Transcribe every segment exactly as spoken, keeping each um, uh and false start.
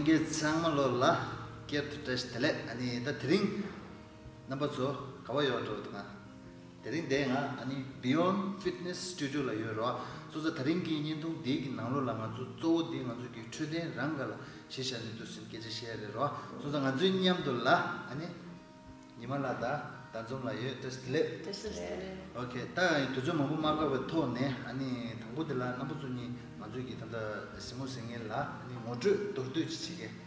ལྷན་རྒྱས་ཚང་མ་ལོ་ལ་བསྐྱར་དུ་བཀྲ་ཤིས་བདེ་ལེགས། ཨ་ནི་ད་དེ་རིང་རྣམ་པ་ཚོ་ག་པར་ཡོད་འགྲོ་འདུག་ག་དེ་རིང་འདིར་ང་ཨ་ནི་Beyond Fitness Studio ལ་ཡོད་རོགས། སོང་ཙང་དེ་རིང་གི་བརྙན་ཐུང་འདི་གི་ནང་ལོགས་ལ་ང་ཚོ་གཙོ་བོ་འདི་ང་ཚོ་གི་འཕྲོད་བསྟེན་རང་སྒང་ལ་གཞི་བཞག་ནས་འདུག་ཟིན་སྐད་ཆ་བཤད་ཡ་རེད་རོགས། སོང་ཙང་ང་ཚོའི་མཉམ་དུ་ལ་ཨ་ནི་ཉི་མ་ལགས་དང་ཟླ་འཛོམས་ལགས་ཡོད། བཀྲ་ཤིས་བདེ་ལེགས། བཀྲ་ཤིས་བདེ་ལེགས། ཨོ་ཁེ། ད་དུས་ཚོད་མང་པོ་མ་འགོར་བའི་ཐོག་ནས་ཨ་ནི་དང་པོ་འདི་ལ་རྣམ་པ་ཚོ་གཉིས་ང་ཚོའི་གི་ད་ལྟ་གཟིགས་མོ་གཟིགས་མཁན་ལ་ཨ་ནི་ངོ་སྤྲོད་མདོར་བསྡུས་ཅིག་བྱེད་གི།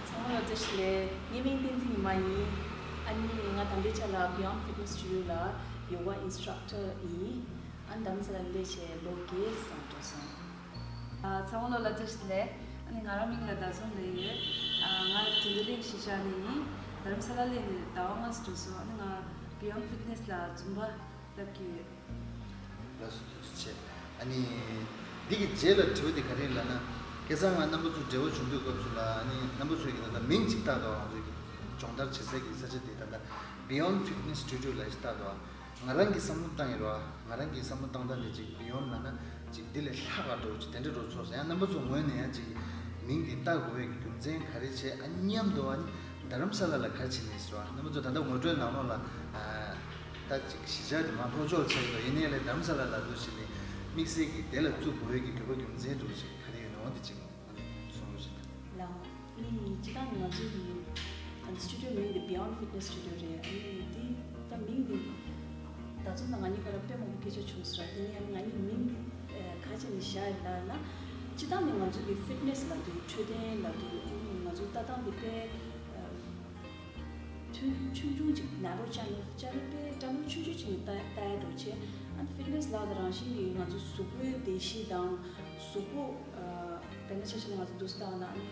ཚང་མ་ལ་བཀྲ་ཤིས་བདེ་ལེགས། ངའི་མིང་བསྟན་འཛིན་ཉི་མ་ཡིན། ཨ་ནི་ང་ད་ལྟའི་ཆ་ལ་Beyond Fitness Studio ལ་ཡོ་ག་ཨིན་སི་ཊག་ཊར་ཡིན། ཨ་ནི་རྡ་རམ་ས་ལ་སླེབས་བྱས་ལོ་བརྒྱད་ཙམ་འགྲོ་སོང་། ཨ། ཚང་མ་ལོ་ལ་བཀྲ་ཤིས་བདེ་ལེགས། ཨ་ནི་ང་རང་མིང་ལ་ཟླ་འཛོམས་ལབ་ཡོད། ཨ། ང་དྲིན་གྲོ་གླིང་གཞིས་ཆགས་ནས་ཡིན། རྡ་རམ་ས་ལ་སླེབས་ནས་ཟླ་བ་ལྔ་ཙམ་འགྲོ་སོང་། ཨ་ནི་ང་Beyond Fitness ལ་ཛུམ་བ་བསླབ་ཀྱི་ཡོད། ལགས་སོ། ཐུགས་རྗེ་ཆེ། ཨ་ནི་འདི་གི་རྗེས་ལ་དྲི་བ་འདི་ག་རེ་ལབ་ན། ཁ་སང་ང་རྣམ་པ་ཚོ་འབྲེལ་བ་བྱུང་དུས་སྐབས་སུ་ལ་ཨ་ནི་རྣམ་པ་ཚོས་ཀྱི་ད་ལྟ་མིང་ཅིག་བཏགས་འདུག་ང་ཚོའི་གི་སྦྱོང་བརྡར་བྱེད་སའི་གི་ས་ཆ་དེ་ད་ལྟ་Beyond Fitness Studio ལབ་ཅིག་བཏགས་འདུག་ང་རང་གིས་བསམ་བློ་བཏང་ཡོད་རེད་བ། ང་རང་གིས་བསམ་བློ་བཏང་སྟངས་དེ་ཅིག་Beyond ལབ་ན་ཅིག་འདི་ལས་ལྷག་ག་འགྲོ་ཅིག་དེ་འདྲ་འགྲོ་ཚོར་སོང་། ཡང་རྣམ་པ་ཚོ་ངོས་ནས་ཡང་ཅིག་མིང་འདི་བཏགས་དགོས་པའི་རྒྱུ་མཚན་ག་རེ་བྱས། ཨ། མཉམ་དུ་ཨ་ནི་རྡ་རམ་ས་ལ་ལ་ག་རེ་བྱས་ནས་ཟེར་བ། རྣམ་པ་ཚོ་ད་ལྟ་ངོ་སྤྲོད་ནང་ལོགས་ལ་ཨ། ད་ཅིག་གཞིས་ཆགས་དེ་མ་ལྷོ་ཕྱོགས་ཆགས་ཡོད། ཡིན་ནའི་ལས་རྡ་རམ་ས་ལ་ལ་འདུག་བྱས་ནས་དམིགས་བསལ་གྱིས་དེ་ལ་བཙུགས་དགོས་པའི་གི་དགོས་པ་རྒྱུ་མཚན་འདྲ་ཅིག་ག་རེ་ཡོད་ན་འོ་དེ་ཅིག་ཨ་ནི་གསུང་རོགས་བྱེད། ལགས། ཨ་ནི་སྤྱིར་བཏང་ནི་ང་ཚོའི་གི་ཨ་ནི་སི་ཊུ་ཌི་ཡོ་མིང་དེ་Beyond Fitness Studio རེད། ཨ་ནི་དེ་ད་མིང་དེ་ད་ཚོད་ད་ང་གཉིས་བར་ལ་དཔེ་མང་པོ་སྐད་ཆ་བྱུང་སོང་ར། དེ་ནས་ཨ་ནི་ང་གཉིས་མིང་དེ་ག་རེ་བྱས་ནས་བཞག་ཡོད་ལབ་ན། སྤྱིར་བཏང་ནི་ང་ཚོའི་གི་ཕིཊ་ནེ་སི་ལབ་དུས་འཕྲོད་བསྟེན་ལབ་དུས་ཨ་ནི་ང་ཚོའི་ལྟ་སྟངས་དེ་དཔེ་ཨ། ཐུང་ཆུང་ཆུང་ཅིག་ནེ་རོ་ཆེ་ནལ་ཆེ་ནལ་དཔེ་ཊ་ནལ་ཆུང་ཆུང་ཅིག་ནས་ལྟ་ལྟ་ཡ་འདྲ་བྱས། ཨ་ནི་ཕིཊ་ནེ་སི་ལབ་དེ་རང་བཞིན་གྱིས་ང་ཚོ་གཟུགས་པོའི་བདེ་སྐྱིད་དང་གཟུགས་པོ་ཨ། དཔེར་ན་ཆ་བཞག་ན་ང་ཚོ་འདུག་སེ་ལྟ་བ་ན་ཨ་ནི་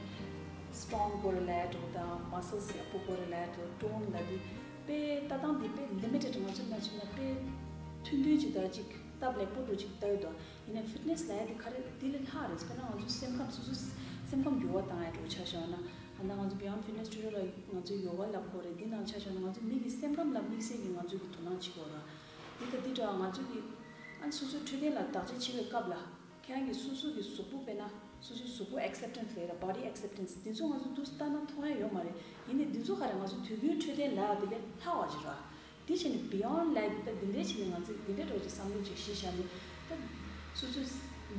སི་ཊོང་དགོས་རེད་ལབ་ཡ་འདྲ་དང་མ་སལ་སི་ཡག་པོ་དགོས་རེད་ལབ་ཡ་འདྲ། ཊོན་ལབ་དུས་དཔེ་ལྟ་སྟངས་འདི་དཔེ་ལི་མི་ཊེཌ། ང་ཚོ་ན་ཚོད་ན་དཔེ་ཐུང་ཐུང་ཅིག་དང་ཅིག་སྟབས་ལེགས་པོ་འདྲ་ཅིག་ལྟ་ཡོད་དོ། ཡིན་ནའི་ཕིཊ་ནེ་སི་ལབ་ཡ་དེ་ག་རེ་འདི་ལས་ལྷག་རེད། དཔེར་ན་ང་ཚོ་སེམས་ཁམས་སོ་སོ་སེམས་ཁམས་འགྱུར་བ་བཏང་ཡ་འདྲ་ཆ་བཞག་ན། ཨ་ད་ང་ཚོ་Beyond Fitness Studio ལ་ང་ཚོས་ཡོ་ག་ལབ་དགོས་རེད། འདི་ནང་ཆ་བཞག་ན་ང་ཚོ་མི་གི་སེམས་ཁམས་ལ་དམིགས་བསལ་གྱི་ང་ཚོས་ཀྱི་དོ་སྣང་བྱེད་དགོས་ར། འདི་ད་འདི་འདྲ་ང་ཚོ་གི་ཨ་ནི་སོ་སོའི་འཕྲོད་བསྟེན་ལ་བརྟག་དཔྱད་བྱེད་པའི་སྐབས་ལ་ཁྱེད་རང་གི་སོ་སོ་གི་གཟུགས་པོ། དཔེར་ན་སོ་སོའི་གཟུགས་པོ་ཨེག་སེབ་ཊེན་སི་ལབ་ཡ་ར། བོ་ཌི་ཨེག་སེབ་ཊེན་སི་འདི་ཚོ་ང་ཚོ་འདུག་སེ་ལྟ་ན་མཐོང་ཡ་ཡོད་མ་རེད། ཡིན་ནའི་འདི་ཚོ་ག་རེ་ང་ཚོ་དུས་རྒྱུན་འཕྲོད་བསྟེན་ལབ་ཡ་དེ་ལས་ལྷག་པ་ཅིག་ར། དེ་བྱས་ནས་Beyond ལབ་ཡ་དེ་ད་འདི་འདྲའི་བྱས་ནས་ང་ཚོས་འདི་འདྲའི་འདྲ་བོ་ཅིག་བསམ་བློ་ཅིག་གཞི་བཞག་ནས་ད་སོ་སོའི་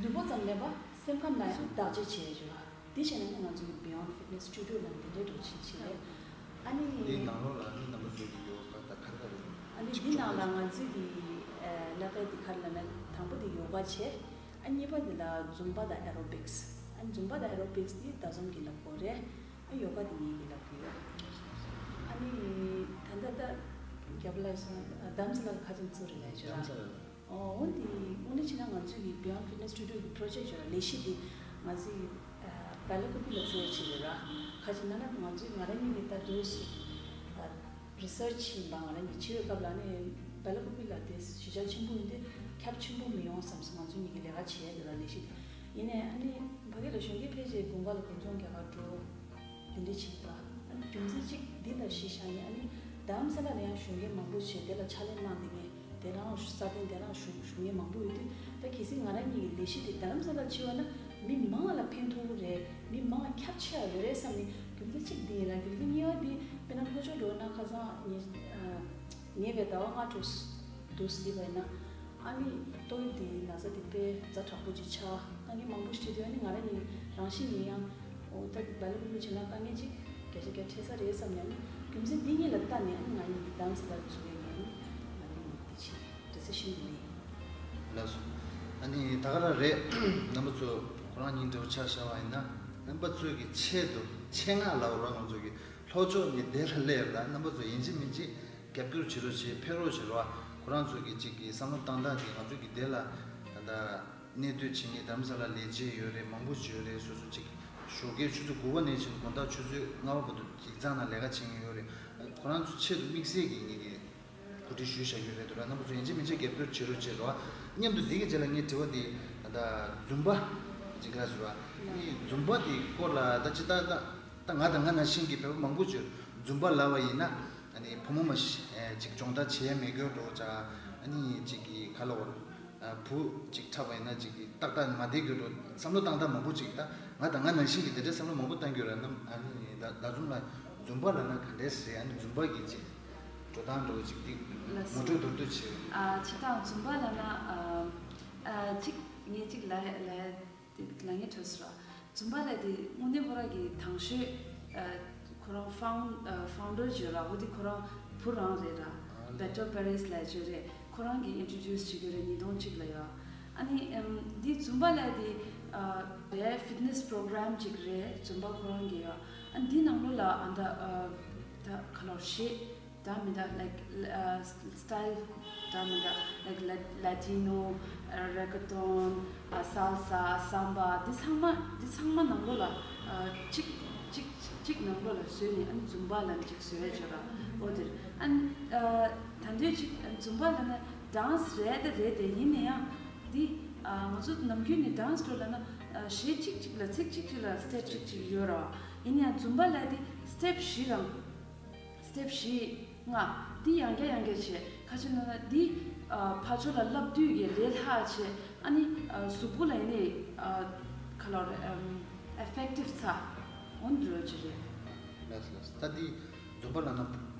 ལུས་པོ་ཙམ་མིན་པ་སེམས་ཁམས་ལ་ཡང་བརྟག་དཔྱད་བྱེད་ཡ་ཅིག་ར། དེ་བྱས་ནས་ང་ཚོ་གི་Beyond Fitness Studio ལ་འདི་འདྲའི་འདྲ་བོ་ཅིག་བྱས་རེད། ཨ་ནི་འདིའི་ནང་ལོགས་ལ་ནི་རྣམ་པ་ཚོས་ཀྱི་ཡོ་ག་ད་ག་རེ་ག་རེ། ཨ་ནི་འདི་ནང་ལ་ང་ཚོས་ཀྱི་ཨ་ལབ་ཡ་དེ་ག་རེ་ལབ་ན་དང་པོ་དེ་ཡོ་ག་བྱས། ཨ་གཉིས་པ་དེ་ལ་ཛུམ་བ་དང་ཨེ་རོ་བིག་སི། ཨ་ཛུམ་བ་དང་ཨེ་རོ་བིག་སི་དེ་ཟླ་འཛོམས་ཀྱིས་ལབ་དགོས་རེད། ཨ་ཡོ་ག་དེ་ངེད་ཀྱིས་ལབ་ཀྱི་ཡོད། ཨ་ནི་ད་ལྟ་ད་རྒྱབ་ལ་སོང་རྡ་རམ་ས་ལ་ཁ་ཆེམས་བཙུགས་རེད་ལབ་ཡ་ཅིག་ར། རྡ་རམ་ས་ལ། ཨོ་འོ་འདི་དངོས་གནས་བྱས་ན་ང་ཚོའི་གི་Beyond Fitness Studio གི་པྲོ་ཇེག་ཅིག་ར། ལས་གཞི་འདི་ང་ཚོའི་གི་ཨ་བེ་ལ་ཀུ་པི་ལ་བཙུགས་ཡ་ཅིག་རེད་ར། ཁ་ཅིག་ན་ན་ང་ཚོའི་ང་རང་ཉིད་ཀྱི་ད་དུས་སུ་ཨ་རི་སར་ཆི་ཡིན་པ་ང་རང་གིས་བྱེད་པའི་སྐབས་ལ་ནི་བེ་ལ་ཀུ་པི་ལ་དེ་གཞིས་ཆགས་ཆེན་པོ་ཡིན་དུས་ཁྱབ་ཆེན་པོ་མི་ཡོང་བསམ་སོང་། ང་ཚོ་གཉིས་ཀྱིས་ལས་ཀ་བྱེད་ཡ་འདི་ལ་ལས་གཞི་འདི་ཡིན་ནའི་ཨ་ནི་ཕ་གི་ལ་གཞོན་སྐྱེས་ཕལ་ཆེར་དགུན་ཁ་ལ་དགུན་ཚོང་རྒྱག་ག་འགྲོ། དེ་འདྲ་བྱེད་པ། ཨ་ནི་རྒྱུ་མཚན་གཅིག་འདི་ལ་གཞི་བཞག་ནས་ཨ་ནི་རྡ་རམ་ས་ལ་ལ་ཡང་གཞོན་སྐྱེས་མང་པོ་ཞིག་དེ་ལ་ཕྱག་ལས་གནང་བསྡད་མཁན་དེ་རང་ས་གནས་དེ་རང་བཞུགས་བཞུགས་མཁན་མང་པོ་ཡོད་དུས། ད་གལ་སྲིད་ང་རང་གཉིས་ཀྱི་ལས་གཞི་དེ་རྡ་རམ་ས་ལ་བྱས་པ་ན་མི་མང་ལ་ཕན་ཐོགས་ཀྱི་རེད། མི་མང་ཁྱབ་ཆེ་བ་ཡོད་རེད་བསམ་ནས་རྒྱུ་མཚན་གཅིག་འདི་ཡིན་ལ། རྒྱུ་མཚན་གཉིས་པ་འདི་དཔེར་ན་ལྷོ་ཕྱོགས་འགྲོ་ན་ཁ་སང་ངས་ཨ་ཉེ་བའི་ཟླ་བ་ལྔ་དྲུག་འདུག་སྲིད་པ་ཡིན་ན། ཨ་ནི་ཏོག་དབྱིབས་དེའི་ན་ཚ་དེ་དཔེ་ཛ་དྲག་པོ་ཅིག་ཆགས། དཀའ་ངལ་མང་པོ་ཞིག་འཕྲད་དུས་ཨ་ནི་ང་རང་གཉིས་རང་བཞིན་གྱིས་ཡང་འོ་ད་བེ་ལ་ཀུ་པི་བྱས་ན་དཀའ་ངལ་ཅིག་བརྒྱ་ཆ་བརྒྱ་འཕྲད་ས་རེད་བསམ་ནས། ཨ་ནི་རྒྱུ་མཚན་འདི་གཉིས་ལ་བལྟས་ནས་ཨ་ནི་ང་གཉིས་ཀྱིས་རྡ་རམ་ས་ལ་འཛུལ་ཡས་ཀྱི་ཨ་ནི་ང་གཉིས་ཀྱིས་འདི་བྱས་ཌི་སི་ཤན་འདི་ལེན། ལགས་སོ། ཨ་ནི་ད་ག་རང་རེད། རྣམ་པ་ཚོ་ཁོ་རང་གཉིས་འདྲ་བོ་ཆ་བཞག་པ་ཡིན་ན་རྣམ་པ་ཚོའི་གི་ཆེད་དུ་ཆེད་མངགས་ལབ་རོགས། ང་ཚོ་གི་ལྷོ་ཕྱོགས་ནས་འདི་ལ་སླེབས་ལ་རྣམ་པ་ཚོ་ཡིན་གཅིག་མིན་གཅིག་རྒྱབ་སྐྱོར་བྱེད་རོགས་བྱེད། ཕེབས་རོགས་བྱེད་རོགས། ཁོ་རང་ཚོ་གི་གཅིག་གི་བསམ་བློ་བཏང་སྟངས་དེ་ང་ཚོ་གི་འདི་ལ་ད་ལྟ་གནས་སྡོད་བྱེད་མཁན་རྡ་རམ་ས་ལ་ལས་བྱེད་ཡོད་རེད། མང་པོ་ཞིག་ཡོད་རེད། སོ་སོ་གཅིག་ཞོགས་ཀའི་ཆུ་ཚོད་དགུ་པ་ནས་བྱས་ནས་དགོང་དག་ཆུ་ཚོད་ལྔ་པ་བར་དུ་ཡིག་ཚང་ནང་ལས་ཀ་བྱེད་མཁན་ཡོད་རེད། ཁོ་རང་ཚོ་ཆེད་དུ་དམིགས་བསལ་གྱི་ངེད་ཀྱིས་གོ་སྒྲིག་ཞུས་བཞག་གི་རེད་འདུག་ར། རྣམ་པ་ཚོ་ཡིན་གཅིག་མིན་གཅིག་རྒྱབ་སྐྱོར་བྱེད་རོགས་བྱེད་རོགས། མཉམ་དུ་འདི་གི་རྗེས་ལ་ངས་དྲི་བ་འདི་ད་ལྟ་ཛུམ་བ་ཅིག་ལ་ཞུ་བ། ཨ་ནི་ཛུམ་བ་འདི་སྐོར་ལ་ད་ཅི་ད་ད་ད་ང་དང་ང་ནང་བཞིན་གྱི་བོད་པ་མང་པོ་ཅིག་ཛུམ་བ་ལབ་པ་ཡིན་ན་ཨ་ནི་བུ་མོ་མ་ཞིག་ཅིག་སྦྱོང་བརྡར་བྱེད་ཡ་མེད་སྐྱོ་འགྲོ་ཅག་ཨ་ནི་ཅིག་གི་ག་ལ་བར། བུ་ཅིག་འཁྲབ་པ་ཡིན་ན་ཅིག་ཏག་ཏག་མ་བསྡད་རྒྱུ་འགྲོ་བསམ་བློ་བཏང་སྟངས་མང་པོ་ཅིག་ད་ང་དང་ང་ནང་བཞིན་གྱི་དེ་འདྲའི་བསམ་བློ་མང་པོ་བཏང་རྒྱུ་ར་ནམ་ཨ་ནི་ད་ད་ཙུམ་ལ་འཛུམ་པ་ལབ་ན་ག་འདྲས་རེད། ཨ་ནི་འཛུམ་པ་གི་ཅིག་འགྲོ་སྟངས་འགྲོ་ཅིག་ཏིག་ལགས་སོ། ངོ་སྤྲོད་མདོར་བསྡུས་བྱེད། ཨ་ཆ་ཐང་འཛུམ་པ་ལབ་ན་ཨ་ཨ་ཅིག་ངས་ཅིག་ལ་ལ་ལ་ངས་ཐོས་སོ། འཛུམ་པ་ལབ་དེ་དངོས་གནས་ཁོ་རང་གི་དང་ཤོས་ཨ་ཁོ་རང་ཕའུན་ཨ་ཕའུན་ཌར་བརྗོད་ར་འོ་དེ་ཁོ་རང་བུ་རང་རེད་ར། བེ་ཏོ་པེ་རེས་ལབ་བརྗོད་རེད། ཁོ་རང་གིས་ཨིན་ཊྲོ་ཌིའུ་སི་བྱེད་རྒྱུ་རེད་ཉིས་སྟོང་གཅིག་ལ་ཡོད། ཨ་ནི་ཨམ་འདི་འཛུམ་པ་ལབ་དེ་ཨ་རེད། ཕིཊ་ནེ་སི་པོ་རོ་གྷ་རམ་ཅིག་རེད། འཛུམ་པ་ཁོ་རང་གི་ཡོད། ཨ་འདི་ནང་ལོགས་ལ་ཨ་ད་ཨ་ད་ཁ་ལོར་ཤེས། ད་མི་འདྲ་like ཨ་སི་ཊའིལ་ད་མི་འདྲ་like Lat- Latino ཨ་reggaeton ཨ་salsa samba འདི་ཚང་མ་འདི་ཚང་མ་ནང་ལོགས་ལ་ཨ་གཅིག་གཅིག་གཅིག་ནང་ལོགས་ལ་བཟོས་ནས་ཨ་ནི་འཛུམ་པ་ལབ་ནས་གཅིག་བཟོས་ཡ་བྱོས་ར། འོ་དེར་ཨ་ནི་ཨ་ད་འདོད་གཅིག་འཛུམ་པ་ལབ་ན་ཌན་སི་རེད་ད་རེད་དེ་ཡིན་ན་ཡང་འདི་ཨ་ང་ཚོ་ནམ་རྒྱུན་ནས་ཌན་སི་འགྲོ་ལབ་ན་ཨ་གཞས་གཅིག་གཅིག་ལ་ཚིག་གཅིག་གཅིག་ལ་སི་ཊེབ་གཅིག་གཅིག་ཡོད་ར། ཡིན་ན་ཡང་འཛུམ་པ་ལབ་དེ་སི་ཊེབ་བཞི་རང་སི་ཊེབ་བཞི་ལྔ་འདི་ཡང་བསྐྱར་ཡང་བསྐྱར་བྱས། ཁ་ཅིག་ན་ན་འདི་ཨ་ཕར་ཕྱོགས་ལ་ལབ་དུས་ཀྱི་ལས་སླ་བྱས། ཨ་ནི་ཨ་གཟུགས་པོ་ལ་ཡིན་ནའི་ཨ་ག་ལབ་རེད་ཨམ་ཨེ་ཕེག་ཊིབ་ཚ་འོན་འགྲོ་གི་རེད། ལགས་ལགས། ད་འདི་འཛུམ་པ་ལབ་ན་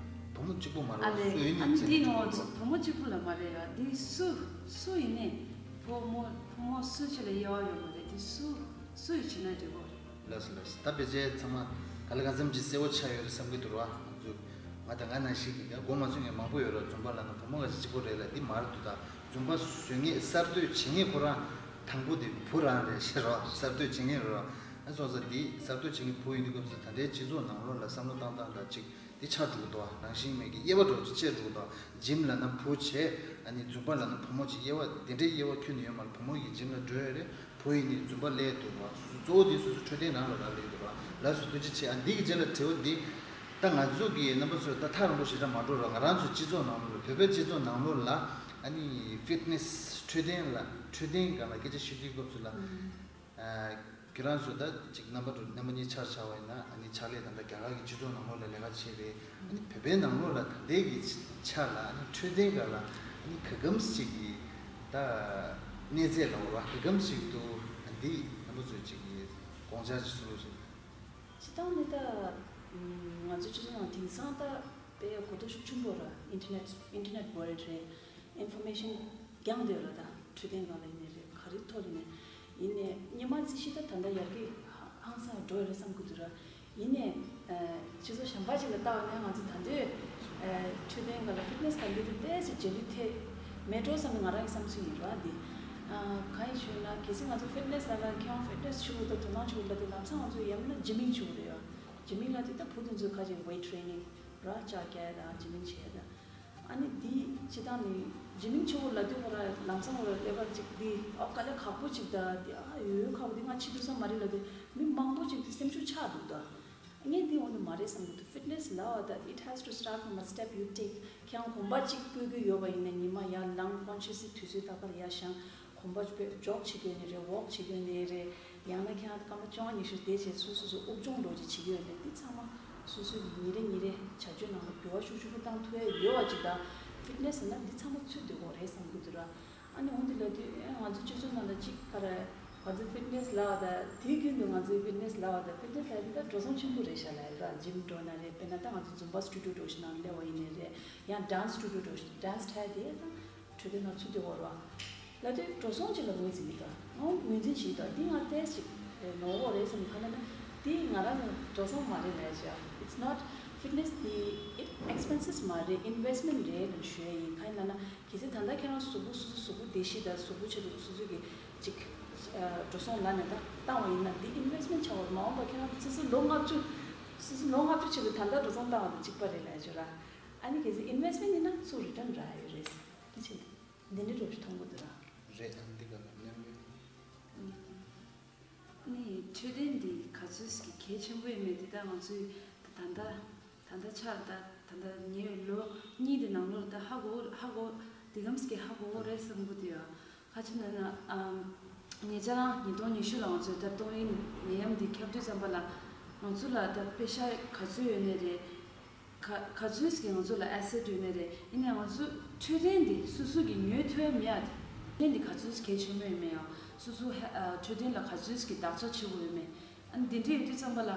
བུ་མོ་གཅིག་པུ་མ་རེད་ཨ་བ། ལས་སུ་ཡིན་ཨ་ནི་ནའི་འདི་ཚེ་ནི་ངོ་འཛུམ་བུ་མོ་གཅིག་པུ་ལ་མ་རེད་ཡ། འདི་སུ་སུ་ཡིན་ནའི་བུ་མོ་བུ་མོ་སུ་ཅིག་ལ་དབྱེ་བ་ཡོད་མ་རེད། འདི་སུ་སུ་ཡིས་བྱས་ན་འགྲིག་གོ་རེད། ལགས་སོ་ལགས་སོ། ད་ཕལ་ཆེར་ཚང་མ་ག་ལེ་གང་འཚམ་ཅིག་གསལ་བོ་ཆགས་ཡོད་རེད་བསམ་གྱི་འདུག་ར། ང་ཚོ་ང་དང་ང་ནང་བཞིན་གྱི་ཡང་མགོ་མ་ཚོས་མཁན་མང་པོ་ཡོད་ར། འཛུམ་པ་ལབ་ན་བུ་མོ་ག་ཅིག་གཅིག་པོ་རེད་ལབ་འདི་མ་རེད་འདུག་ད་འཛུམ་པ་བཟོ་མཁན་གསར་གཏོད་བྱེད་མཁན་ཁོ་རང་དང་པོ་དེ་བུ་རང་རེད་ཤེས་ར། གསར་གཏོད་བྱེད་མཁན་རེད་ར། ཨ་སོང་ཙང་འདི་གསར་གཏོད་བྱེད་མཁན་བུ་ཡིན་དུས་སྐབས་སུ་ད་ལྟའི་སྤྱི་ཚོགས་ནང་ལོགས་ལ་བསམ་བློ་བཏང་སྟངས་དང་གཅིག་འདི་ཆགས་འགྲོ་གི་འདུག་ཨ་རང་བཞིན་མེད་ཀྱི་དབྱེ་བ་འདྲ་བོ་ཅིག་ཕྱེ་འགྲོ་གི་འདུག་ཇིམ་ལབ་ན་བུ་བྱས། ཨ་ནི་འཛུམ་པ་ལབ་ན་བུ་མོ་བྱས། དབྱེ་བ་དེ་འདྲའི་དབྱེ་བ་ཁྱོན་ནས་ཡོད་མ་རེད། བུ་མོ་ཡིས་ཇིམ་ལ་འགྲོ་ཡ་རེད། བུ་ཡིས་ནི་འཛུམ་པ་ལས་འདུག་བ། སོ་སོ་གཙོ་བོ་དེ་སོ་སོ་འཕྲོད་བསྟེན་ནང་ལ་རག་ལས་འདུག་བ། ལགས་སོ་ཐུགས་རྗེ་ཆེ། ཨ་འདི་གི་རྗེས་ལ་དྲི་བ་འདི་ད་ང་ཚོ་གི་རྣམ་པ་ཚོས་ད་ཐག་རིང་པོ་ཞེ་དྲག་མ་འགྲོ་ར། ང་རང་ཚོ་སྤྱི་ཚོགས་ནང་ལོགས་ལ་བོད་པའི་སྤྱི་ཚོགས་ནང་ལོགས་ལ་ཨ་ནི་ཕིཊ་ནེ་སི་འཕྲོད་བསྟེན་ལ་འཕྲོད་བསྟེན་སྒང་ལ་སྐད་ཆ་ཤོད་དུས་སྐབས་སུ་ལ། ཨ་ཁྱེད་རང་ཚོ་ད་ཅིག་རྣམ་པ་དྲུག་རྣམ་པ་གཉིས་ཆ་བཞག་པ་ཡིན་ན་ཨ་ནི་ཕྱག་ལས་ད་ལྟ་རྒྱ་གར་གྱི་སྤྱི་ཚོགས་ནང་ལོགས་ལ་ལས་ཀ་བྱེད་པའི་ཨ་ནི་བོད་པའི་ནང་ལོགས་ལ་ད་ལྟའི་གི་ཆ་ལ་ཨ་ནི་འཕྲོད་བསྟེན་སྒང་ལ་ཨ་ནི་ག་གམ་ཅིག་གི་ད་གནས་ཚད་ལ་འོ་ར་ག་གམ་ཞིག་ཏུ་འདི་རྣམ་པ་ཚོས་ཅིག་གི་དགོངས་འཆར་ཅིག་གསུང་རོགས་ཞུ། སྤྱིར་བཏང་ནི་ད་ང་ཚོའི་སྤྱི་ཚོགས་ནང་དེང་སང་ད་དཔེ་གོ་རྟོགས་ཤུགས་ཆེན་པོ་ར་ཨིན་ཊར་ནེཊ་ཨིན་ཊར་ནེཊ་ཝོརལཌ་རེད། ཨིན་ཕོར་མེ་ཤན་རྒྱང་བསྡད་ར། ད་འཕྲོད་བསྟེན་སྒང་ལ་ཡིན་ནའི་རེད། ག་རེ་ཐོག་ཡིན་ནའི་ཡིན་ནའི་སྔོན་མ་རྩིས་གཞི་ད་ད་ལྟ་ཡར་རྒྱས་ཧང་སང་འགྲོ་ཡོད་རེད་བསམ་གི་འདུག་ར། ཡིན་ནའི་ཨ་སྤྱི་ཚོགས་གཞན་པ་ཅིག་ལ་ལྟ་བ་ནས་ང་ཚོ་ད་དུང་ཨ་འཕྲོད་བསྟེན་སྒང་ལ་ཕིཊ་ནེ་སི་སྒང་ལ་དེ་ཏོག་ཙམ་རྗེས་ལུས་ཐེབས་མེད་འགྲོ་བསམ་ནས་ང་རང་གི་བསམ་ཚུལ་ཡིན་ར། འདི་ཨ་གང་ཡིན་ཞུས་ན་གལ་སྲིད་ང་ཚོ་ཕིཊ་ནེ་སི་ལ་ལ་ཁྱེད་རང་ཕིཊ་ནེ་སི་བྱེད་དགོས་དང་དོ་སྣང་བྱེད་དགོས་ལ་དེ་ལམ་སང་ང་ཚོ་ཡང་ན་ཇི་མིང་བྱེད་དགོས་རེད་ཡ། ཇི་མིང་ལ་དེ་ད་བུ་དེ་ཚོའི་ཁ་ཅིག་ཝེ་ཊི་ཊི་རེ་ནིང་ར་ལྕགས་རྒྱག་ཡ་དང་ཇི་མིང་བྱེད་ཡ་དང་། ཨ་ནི་འདི་སྤྱིར་བཏང་ནི་ཇི་མིང་ཆེ་བོ་ལབ་དུས་ཁོ་ར་ལམ་སང་ཁོ་ར་ཀླད་པར་ཅིག་འདི་ཨ་དཀའ་ལས་ཁག་པོ་ཅིག་ད་འདི་ཨ་ཡོད་ཡོད་ཁག་པོ་འདི་ང་བྱེད་ཐུབ་ས་མ་རེད་ལབ་དུས་མི་མང་པོ་ཅིག་འདི་སེམས་ཤུགས་ཆག་འདུག་ད་ངས་འདི་འོ་ནི་མ་རེད་བསམ་གྱི་འདུག་ཕིཊ་ནེ་སི་ལབ་པ་ད་it has to start from a step you take. ཁྱེད་རང་གོམ་པ་གཅིག་སྤོས་ཀྱི་ཡོད་པ་ཡིན་ན་ཉི་མ་ཡར་ལངས་ཀོན་ཤི་ཡས་སི་དུས་ཚོད་རྟག་པར་ཡར་བཞེངས། གོམ་པ་སྤོས་ཇོག་བྱེད་དགོས་ནི་རེད། ཝོག་བྱེད་དགོས་ནི་རེད། ཡང་ན་ཁྱེད་རང་སྐར་མ་བཅོ་ལྔ་ཉི་ཤུ་དེ་བྱས་སོ་སོ་སོ་སློབ་སྦྱོང་འདྲ་བོ་ཅིག་བྱེད་ཀྱི་ཡོད་ནི་འདི་ཚང་མ་སོ་སོའི་ཉིན་རེ་ཉིན་རེ་བྱ་སྤྱོད་ནང་ལ་འགྱུར་བ་ཤུགས་ཆེན་པོ་བཏང་ཐུབ་ཡ་ཡོད་པ་ཅིག་དང་ཕིཊ་ནེ་སི་ཟེར་ན་འདི་ཚང་མ་ཚུད་སྡོད་དགོས་རེད་བསམ་གྱི་འདུག་ར། ཨ་ནི་འོ་འདི་ལབ་དུས་ཨེ་ང་ཚོ་སྤྱི་ཚོགས་ནང་ལ་གཅིག་ག་རེ་ང་ཚོ་ཕིཊ་ནེ་སི་ལབ་པ་དང་དེའི་རྒྱུན་དུ་ང་ཚོའི་ཕིཊ་ནེ་སི་ལབ་པ་དང་ཕིཊ་ནེ་སི་ལབ་དུས་ད་འགྲོ་སོང་ཆེན་པོ་རེད་ཤག་ལབ་ཡ་ར། ཇིམ་འགྲོ་ན་རེད། དཔེར་ན་ད་ང་ཚོ་ཛུམ་བྷ་སི་ཊུ་ཌི་ཡོ་འདྲ་བོ་ཞིག་ནང་སླེབས་པ་ཡིན་ནའི་རེད། ཡང་ཌན་སི་ཊུ་ཌི་ཡོ་འདྲ་བོ་ཞིག་ཌན་སི་ཁྲལ་དེ་ད་འཕྲོད་བསྟེན་ནང་ཚུད་བསྡད་ཡོད་རེད་བ། ལབ་དུས་འགྲོ་སོང་ཅིག་ལ་ངོས་འཛིན་གྱི་འདུག་ང་ངོས་འཛིན་བྱེད་ཀྱི་འདུག་འདི་ང་ཏོག་ཙམ་ཅིག་ནོར་འོག་རེད་བསམ་གྱི་འདུག་གང་ལབ་ན་འདི་ང་རང་ལ་འགྲོ་སོང་མ་རེད་ལབ་ཡ་ཅིག it's not fitness འདི་it expenses མ་རེད། ཨིན་ཝེ་སི་མེན་ཊི་རེད་ལབ་ཞུ་ཡ་ཡིན། གང་ཡིན་ལབ་ན། གལ་སྲིད་ད་ལྟ་ཁྱེད་རང་གཟུགས་པོ་སོ་སོ་གཟུགས་པོ་བདེ་ཤོས་དང་གཟུགས་པོ་ཆེད་དུ་སོ་སོ་གི་ཅིག་ཨ་འགྲོ་སོང་ལབ་ནས་ད་བཏང་བ་ཡིན་ན་འདི་ཨིན་ཝེ་སི་མེན་ཊི་ཆགས་པ་རེད། མ་འོངས་པ་ཁྱེད་རང་སོ་སོ་ལོ་ལྔ་བཅུ་སོ་སོ་ལོ་ལྔ་བཅུ་ཆེད་དུ་ད་ལྟ་འགྲོ་སོང་བཏང་བ་དང་གཅིག་པ་རེད་ལབ་ཡ་ཅིག་ར། ཨ་ནི་གལ་སྲིད་ཨིན་ཝེ་སི་མེན་ཊི་ཡིན་ན་ཚུར་རི་ཊན་རག་ཡོད་རེད། འདི་བྱས་འདི་འདྲ་འདྲ་བོ་ཞིག་མཐོང་གི་འདུག་ར། རེད། ཨ་འདི་ག་ལ་མཉམ་འབྲེལ། ནི་འཕྲོད་བསྟེན་འདི་ག་ཚོད་ཀྱི་གལ་ཆེན་པོ་ཡིན་མེད་འདི་ད་ང་ཚོས་ད་ལྟ་ད་ལྟ་ཆར་ད་ད་ལྟ་ཉེ་བའི་ལོ་གཉིས་དེ་ནང་ལོགས་ད་ཧ་གོ་ཧ་གོ་འདི་གམ་ཞིག་ཧ་གོ་གོ་རེད་བསམ་གི་འདུག་ཡ། ཁ་ཅིག་ན་ན་ཨམ་ཉེ་ཆར་རང་ཉིས་སྟོང་ཉི་ཤུ་ལ་ང་ཚོས་ད་ཏོག་དབྱིབས་ནད་ཡམས་འདི་ཁྱབ་དུས་ཙམ་པ་ལ་ང་ཚོ་ལ་ད་པེ་ཤ་ག་ཚོད་ཡོད་ནི་རེད། ག་ག་ཚོད་ཀྱིས་ང་ཚོ་ལ་ཨེ་སེ་ཊི་ཡོད་ནི་རེད། ཡིན་ནའང་ང་ཚོ་འཕྲོད་བསྟེན་འདི་སོ་སོ་གིས་ཉོས་ཐུབ་ཡ་མེད་ཡ་དེ། འཕྲོད་བསྟེན་འདི་ག་ཚོད་གལ་ཆེན་པོ་ཡོད་མེད་ཡང་སོ་སོ་ཧེ་ཨ་འཕྲོད་བསྟེན་ལ་ག་ཚོད་ཀྱི་བདག་ཆ་བྱེད་དགོས་ཡོད་མེད། ཨ་ནི་འདི་འདྲ་ཡོད་དུས་ཙམ་པ་ལ་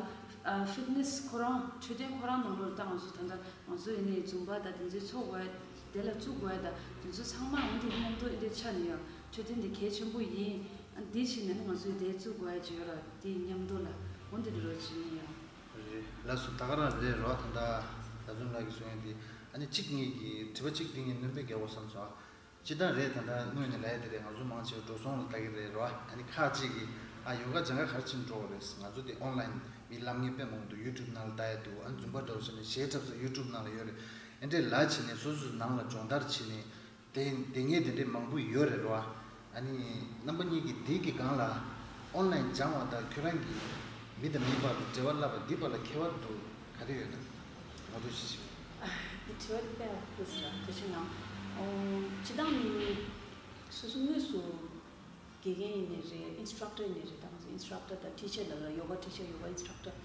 ཨ་ཕིཊ་ནེ་སི་ཁོ་རང་འཕྲོད་བསྟེན་ཁོ་རང་ནང་ལོགས་ལ་ད་ང་ཚོ་ད་ལྟ་ང་ཚོ་ཡིན་ནའི་ཛུམ་པ་དང་དེ་ཚོའི་ཚོགས་དགོས་དེ་ལ་བཙུགས་དགོས་དང་དེ་ཚོ་ཚང་མ་འོན་ཏེ་མཉམ་དུ་འདི་འདྲ་ཆགས་ནས་ཡང་འཕྲོད་བསྟེན་འདི་གལ་ཆེན་པོ་ཡིན། ཨ་འདི་བྱས་ནས་ང་ཚོས་དེ་བཙུགས་དགོས་ཡ་ཅིག་ཡོད་ར་དེ་མཉམ་དུ་ལ་འོན་ཏེ་འདི་རོགས་བྱེད་ནས་ཡང་། རེད། ལགས་སོ། ད་ག་རང་རེད་རོ། ད་ལྟ་ད་ཛུམ་ལགས་ཀྱིས་གསུང་ཡ་འདི་ཨ་ནི་གཅིག་ངེད་ཀྱི་དྲི་བ་གཅིག་འདི་ངས་སྣོན་པ་རྒྱག་དགོས་བསམ་སོང་། སྤྱིར་བཏང་རེད། ད་ལྟ་སྔོན་ནས་ལབ་ཡ་དེ་རེད། ང་ཚོ་མང་ཆེ་བ་འགྲོ་སོང་ལ་ལྟ་གི་རེད་རོ། ཨ་ནི་ཁག་ཅིག་གིས་ཨ་ཡོ་ག་སྦྱང་ག་ག་རེ་བྱས་ནས་འགྲོ་དགོས་རེད། ང་ཚོ་དེ་ཨོན་ལན་མི་ལབ་མཁན་དཔེ་མང་འདུག་ཡུ་ཊུབ་ནང་ལ་ལྟ་ཡ་འདུག་ཨ་ཛུམ་པ་འདྲ་བོ་བྱས་ནས་གཞས་འཁྲབ་ས་ཡུ་ཊུབ་ནང་ལ་ཡོད་རེད། ཨེ་འདྲས་ལབ་བྱས་ནས་སོ་སོའི་ནང་ལ་སྦྱོང་བརྡར་བྱས་ནས་དེ་དེ་ངས་དེ་འདྲས་མང་པོ་ཡོད་རེད་རོ། ཨ་ནི་རྣམ་པ་གཉིས་ཀྱིས་དེ་གི་སྒང་ལ་ཨོན་ལན་སྦྱང་བ་དང་ཁྱོད་རང་གིས་མི་དང་མིའི་བར་དུ་འབྲེལ་བ་བསླབ་པ་འདི་བར་ལ་ཁྱད་པར་འདུག་ག་རེ་ཡོད་ན་ངོ་སྤྲོད་ཞིག་བྱེད། འདི་དྲི་བ་འདི་དཔེ་ཡག་པོ་ཞིག་རེད། དེ་བཞིན་ཡང་སྤྱིར་བཏང་ནི་སོ་སོ་དངོས་སུ་དགེ་རྒན་ཡིན་ནའི་རེད། ཨིན་སི་ཊྲག་ཊར་ཡིན་ནའི་རེད། ད་ང་ཚོ་ཨིན་སི་ཊྲག་ཊར་དང་ཊི་ཆར་ལབ་ལ་ཡོ་ག་ཊི་ཆར་ཡོ་ག་ཨིན་སི་ཊྲག་ཊར་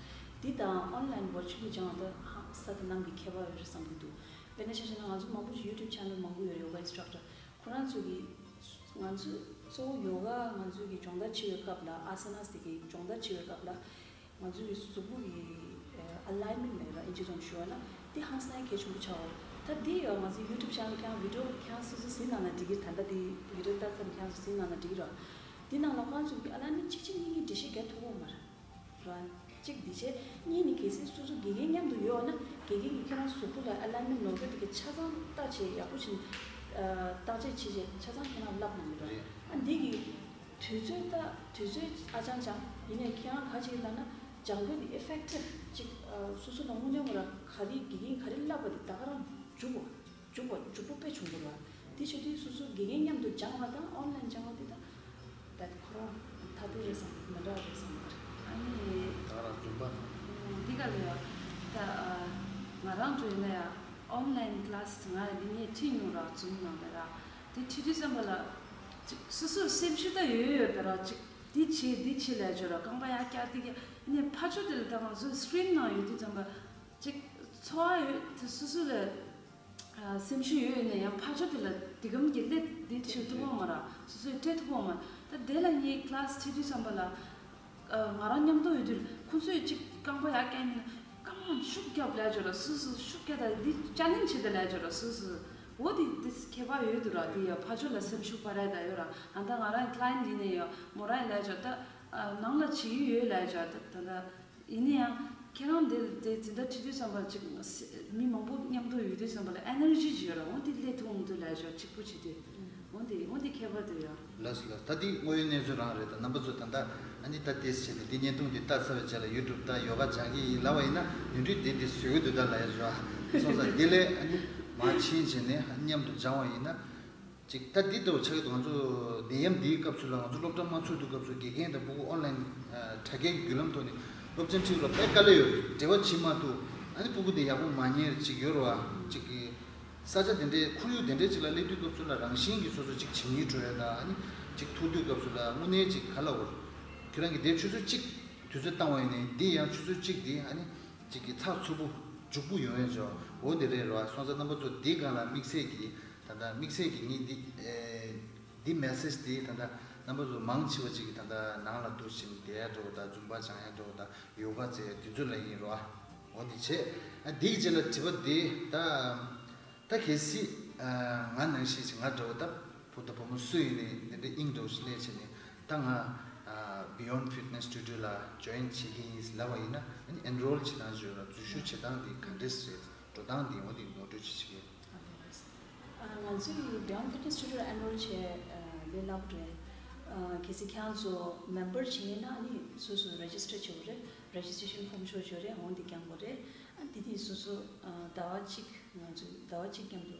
འདི་དང་ཨོན་ལན་ཝར་ཅུ་ལི་སྦྱང་བ་འདི་ཧ་ས་དང་གནམ་གྱི་ཁྱད་པར་ཡོད་རེད་བསམ་གྱི་འདུག་དཔེར་ན་ཆ་བཞག་ན་ང་ཚོ་མང་པོ་ཞིག་ཡུ་ཊུབ་ཆེ་ནལ་མང་པོ་ཡོད་རེད། ཡོ་ག་ཨིན་སི་ཊྲག་ཊར་ཁོ་རང་ཚོ་གིས་ང་ཚོ་གཙོ་བོ་ཡོ་ག་ང་ཚོ་གི་སྦྱོང་བརྡར་བྱེད་པའི་སྐབས་ལ་ཨ་ས་ནཱས་དེ་གི་སྦྱོང་བརྡར་བྱེད་པའི་སྐབས་ལ་ང་ཚོའི་གཟུགས་པོ་གི་ཨ་ལའིན་མེན་ཊི་ལབ་ཡ་ཨིན་ཇི་ཐོག་ནས་ཞུ་བ་ན་དེ་ཧང་སང་གལ་ཆེན་པོ་ཆགས་འོ། ད་དེ་ཡང་ང་ཚོའི་ཡུ་ཊུབ་ཆེ་ནལ་ཁྱེད་རང་བི་ཌི་ཡོ་ཁྱེད་རང་སོ་སོ་གཟིགས་གནང་ན་འགྲིག་གི་རེད། ད་ལྟ་དེ་བི་ཌི་ཡོ་ལྟ་ཙམ་ཁྱེད་རང་ཚོ་གཟིགས་གནང་ན་འགྲིག་གི་རེད། དེ་ནང་ལ་ཁོ་རང་ཚོ་གི་ཨ་ལའིན་མེན་ཊི་གཅིག་གཅིག་གཉིས་གཉིས་འགྲེལ་བཤད་རྒྱག་ཐུབ་ཀྱི་ཡོད་མ་རེད། ར། གཅིག་འདི་བྱས། གཉིས་ནི་གལ་སྲིད་སོ་སོ་དགེ་རྒན་མཉམ་དུ་ཡོད་ན་དགེ་རྒན་གྱིས་ཁྱེད་རང་གཟུགས་པོ་ལ་ཨ་ལའིན་མེན་ཊི་ནོར་འཁྲུལ་དེ་གའི་ཆ་ཚང་བརྟག་དཔྱད་ཡག་པོ་བྱས་ནས་བརྟག་དཔྱད་བྱས་རྗེས་ཆ་ཚང་ཁྱེད་རང་བསླབ་གནང་གི་རེད། རེད། ཨ་འདི་གི་དུས་ཚོད་ད་དུས་ཚོད་ཨ་ཅང་ཅང་ཡིན་ནའི་ཁྱེད་རང་ག་ཅིག་ལབ་ན་སྦྱང་དགོས་དེ་ཨི་ཕེག་ཊིབ་ཅིག་སོ་སོ་ལ་དངོས་གནས་ཁོ་རང་ག་རེ་དགེ་རྒན་ག་རེ་བསླབ་པ་དེ་ད་ག་རང་འཇུག་དགོས། འཇུག་པ་འཇུག་པོ་དཔེ་བྱུང་འདུག་ལ། དེ་བྱེད་དུས་སོ་སོ་དགེ་རྒན་མཉམ་དུ་སྦྱང་བ་དང་ཨོན་ལན་སྦྱང་བ་དེ་དང་། ད་ཁོ་རང་ཐ་དད་རེད་བསམ་མི་འདྲ་བ་རེད་བསམ་པ་རེད། ཨ་ནི། ད་རང་འཛུམ་པ། འདི་ག་ལ་ཡ། ད་ང་རང་འགྲོ་ཡིན་ན་ཡ། ཨོན་ལན་ཀི་ལ་སི་ང་འདི་ངས་ཁྲིད་མྱོང་ར་ཛུམ་ནང་ལ་ར། དེ་ཁྲིད་དུས་ཙམ་པ་ལ། ཅིག་སོ་སོའི་སེམས་ཤུགས་ད་ཡོད་ཡོད་པ་ར་ཅིག་འདི་བྱེད་འདི་བྱེད་ལས་བྱོས་ར་རྐང་པ་ཡར་བཀྱག་དེ་ག་ནས་ཕར་ཕྱོགས་དེ་ལ་ད་ང་ཚོའི་སི་ཀི་རིན་ནང་ཡོད་དུས་ཙམ་པ། ཅིག་ཚོར་བ་ཡོད་དེ་སོ་སོ་ལ། ཨ་སེམས་ཤུགས་ཡོད་ནས་ཡང་ཕར་ཕྱོགས་དེ་ལ་འདི་གམ་གྱི་སླེབས་འདི་བྱེད་ཐུབ་ཀྱི་མ་རེད། སོ་སོས་སྤྲད་ཐུབ་ཀྱི་མ་རེད། ད་དེ་ལ་ངས་ཀི་ལ་སི་ཁྲིད་དུས་ཙམ་པ་ལ་ཨ་ང་རང་མཉམ་དུ་ཡོད་དུས་ཁོ་ཚོས་ཅིག་རྐང་པ་ཡར་བཀྱག་ནས་རྐང་པ་ཤུགས་རྒྱབ་ལབ་བྱོས་ར་སོ་སོ་ཤུགས་རྒྱག་ད་འདི་ཅ་ལེན་བྱེད་ད་ལབ་བྱོས་ར་སོ་སོ་འོ་དེ་དེ་ཁྱད་པར་ཡོད་དུ་ར་དེ་ཡ་ཕར་ཕྱོགས་ལ་སེམས་ཤུགས་སྤར་ཡ་ད་ཡོད་ར་ཨ་ད་ང་རང་ཀི་ལ་ཡེན་ཊི་ཡིན་ནས་ཡ་མོ་རང་ལབ་བྱོས་ད་ཨ་ནང་ལ་བྱེད་ཀྱི་ཡོད་ལབ་བྱོས་ད་ད་ད། ཡིན་ན་ཡང་ཁྱེད་རང་འདིར་དེ་འཛིན་གྲྭ་ཁྲིད་དུས་ཙམ་པ་ཅིག་མི་མང་པོ་མཉམ་དུ་ཡོད་དུས་ཙམ་པ་ལ་ཨེ་ནར་ཇི་ཅིག་ཡོད་ར་འོ་དེ་སླེབས་ཐུབ་འོང་དུས་ལ་ཞོར་གཅིག་པུ་བྱེད་དུས་འོ་དེ་འོ་དེ་ཁྱད་པར་དུ་ཡོད། ལགས་སོ་ལགས། ད་འདི་དངོས་ཡོད་གནས་ཚུལ་རང་རེད། ད་རྣམ་པ་ཚོ་ད་ལྟ་ཨ་ནི་ད་ཏེས་བྱས་ཏེ་འདི་བརྙན་ཐུང་འདི་ལྟ་ཚར་བའི་རྗེས་ལ་ཡུ་ཊུབ་ད་ཡོ་ག་སྦྱང་གི་ཡིན་ལབ་པ་ཡིན་ན་ཡུན་རིང་དེ་འདི་བཟོས་ཀྱི་འདུག་ད་ལབ་ཡ་རེད་བ། སོང་ཙང་དེ་ལས་ཨ་ནི་མར་ཕྱིན་བྱས་ནས་ཨ་ནི་མཉམ་དུ་སྦྱང་བ་ཡིན་ན། ཅིག་ད་འདི་ལྟ་བུ་ཆགས་ཀྱི་འདུག་ང་ཚོ་ནད་ཡམས་འདིའི་སྐབས་སུ་ལ་ང་ཚོ་སློབ་གྲྭ་མ་ཚུགས་དུས་སྐབས་སུ་དགེ་རྒན་དང་ཕྲུ་གུ་ཨོན་ལན་དྲ་རྒྱའི་བརྒྱུད་ལམ་ཐོག་ནས་སློབ་ཚན་ཁྲིད་རོགས་དཔེ་དཀའ་ལས་ཡོད་རེད། འབྲེལ་བ་བྱེད་མ་ཐུབ། ཨ་ནི་ཕྲུ་གུ་དེ་ཡག་པོ་མ་ཉན་ཅིག་ཡོད་རེད་བ། ཅིག་གི་ས་ཆ་དེ་འདྲའི་ཁོར་ཡུག་དེ་འདྲའི་ཅིག་ལ་སླེབས་དུས་སྐབས་སུ་ལ་རང་བཞིན་གྱིས་སོ་སོ་ཅིག་ཇི་མིའི་འགྲོ་ཡ་དང་ཨ་ནི་ཅིག་ཐུག་དུས་སྐབས་སུ་ལ་དངོས་གནས་ཅིག་ག་ལ་འོར་ཁྱོད་རང་གིས་དེ་ཆུ་ཚོད་གཅིག་དུས་ཚོད་བཏང་བ་ཡིན་ནའི་འདི་ཡང་ཆུ་ཚོད་གཅིག་དེ་ཨ་ནི་ཅིག་གི་ཚགས་ཚུད་པོ་འཇུག་པོ་ཡོང་ཡ་ཅོ་འོ་དེ་རེད་རེད་བ། སོང་ཙང་རྣམ་པ་ཚོ་འདི་སྒང་ལ་དམིགས་བསལ་གྱིས། ད་ལྟ་དམིགས་བསལ་གྱི་ངས་འདི་ཨེ་འདི་མེ་སེ་ཇི་འདི་ད་ལྟ་རྣམ་པ་ཚོ་མང་ཆེ་བ་ཅིག་གིས་ད་ལྟ་ནང་ལ་འདུག་བཞིན་བསྡད་ཡ་འདྲ་བོ་དང་རྫུན་པ་སྦྱང་ཡ་འདྲ་བོ་དང་ཡོ་ག་རྩེ་ཡ་དེ་ཚོ་ལ་ཡིན་རོ། འོ་འདི་བྱས་ཨ་འདི་གི་རྗེས་ལ་དྲི་བ་འདི་ད་ད་གལ་སྲིད་ཨ་ང་ནང་བཞིན་ཅིག་ང་འདྲ་བོ་ད་བུ་དང་བུ་མོ་སུ་ཡིན་ནའི་འདི་འདྲ་དབྱིངས་འདྲ་བོ་ཞིག་གནས་བྱས་ནས་ད་ང་ཨ་Beyond Fitness Studio་ལ་ཇོ་ཡིན་བྱེད་ཀྱི་ཡིན་ལབ་པ་ཡིན་ན་ཨ་ནི་ཨེན་རོལ་བྱེད་སྟངས་བརྗོད་ལ་འཛུལ་ཞུགས་བྱེད་སྟངས་འདི་ག་འདྲས་རེད། འགྲོ་སྟངས་འདི་འོ་འདི་ངོ་སྤྲོད་ཅིག་བྱེད་ཀྱི། ཨ་ང་ཚོའི་Beyond Fitness Studio་ལ་ཨེན་རོལ་བྱས་ལས་སླ་པོ་རེད། གལ་སྲིད་ཁྱེད་རང་ཚོ་མེམ་བར་བྱེད་ཡིན་ན་ནི་སོ་སོ་རེ་ཇི་སི་ཊར་བྱེད་དགོས་རེད། རེ་ཇི་སི་ཊྲེ་ཤན་ཕོམ་ཤོག་བྱོས་རེད། འོ་འདི་བཀང་དགོས་རེད། ཨ་འདི་དེ་སོ་སོ་ཟླ་བ་གཅིག་ང་ཚོས་ཟླ་བ་གཅིག་མཉམ་དུ་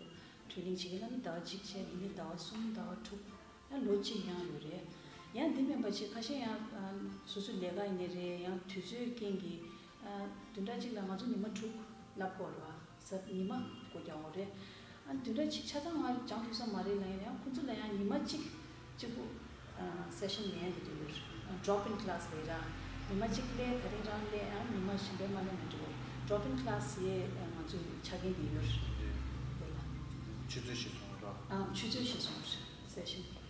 ཊེ་ནིང་བྱེད་ཀྱི་ལ་ནི་ཟླ་བ་གཅིག་བྱས་འདི་ནི་ཟླ་བ་གསུམ་ཟླ་བ་དྲུག་ཡང་ལོ་གཅིག་ཡང་ཡོད་རེད། ཡང་འདི་མིན་པ་ཅིག་ཁ་ཤས་ཡང་ཨ་སོ་སོའི་ལས་ཀ་ཡིན་ནའི་རེད། ཡང་དུས་ཚོད་རྐྱེན་གྱིས་ཨ་བདུན་ཕྲག་གཅིག་ལ་ང་ཚོ་ཉི་མ་དྲུག་བསླབ་དགོས་རེད་བ། གཟའ་ཉི་མ་སྒོ་རྒྱག་དགོས་རེད། ཨ་བདུན་ཕྲག་གཅིག་ཆ་ཚང་ང་སྦྱང་ཐུབ་ས་མ་རེད་ལབ་ཡིན་ན་ཡང་ཁོང་ཚོ་ལ་ཡང་ཉི་མ་གཅིག་གཅིག་པུ་ཨ་སེ་ཤན་ལེན་ཡ་གི་དུས་ཡོད་རེད། ཌོབ་ཨིན་ཀི་ལ་སི་ལབ་ཡ་ར། ཉི་མ་གཅིག་སླེབས་ད་རིང་རང་སླེབས་ཨ་ཉི་མ་གཞན་པའི་མ་སླེབས་མི་འགྲོ་གི་རེད། ཌོབ་ཨིན་ཀི་ལ་སི་ཡའི་ཨ་ང་ཚོའི་ཆ་རྐྱེན་དེ་ཡོད་རེད། དེ་ལ་ཆུ་ཚོད་བཞི་སོང་ར། ཨ་ཆུ་ཚོད་བཞི་སོང་རེད་སེ་ཤན་དེ།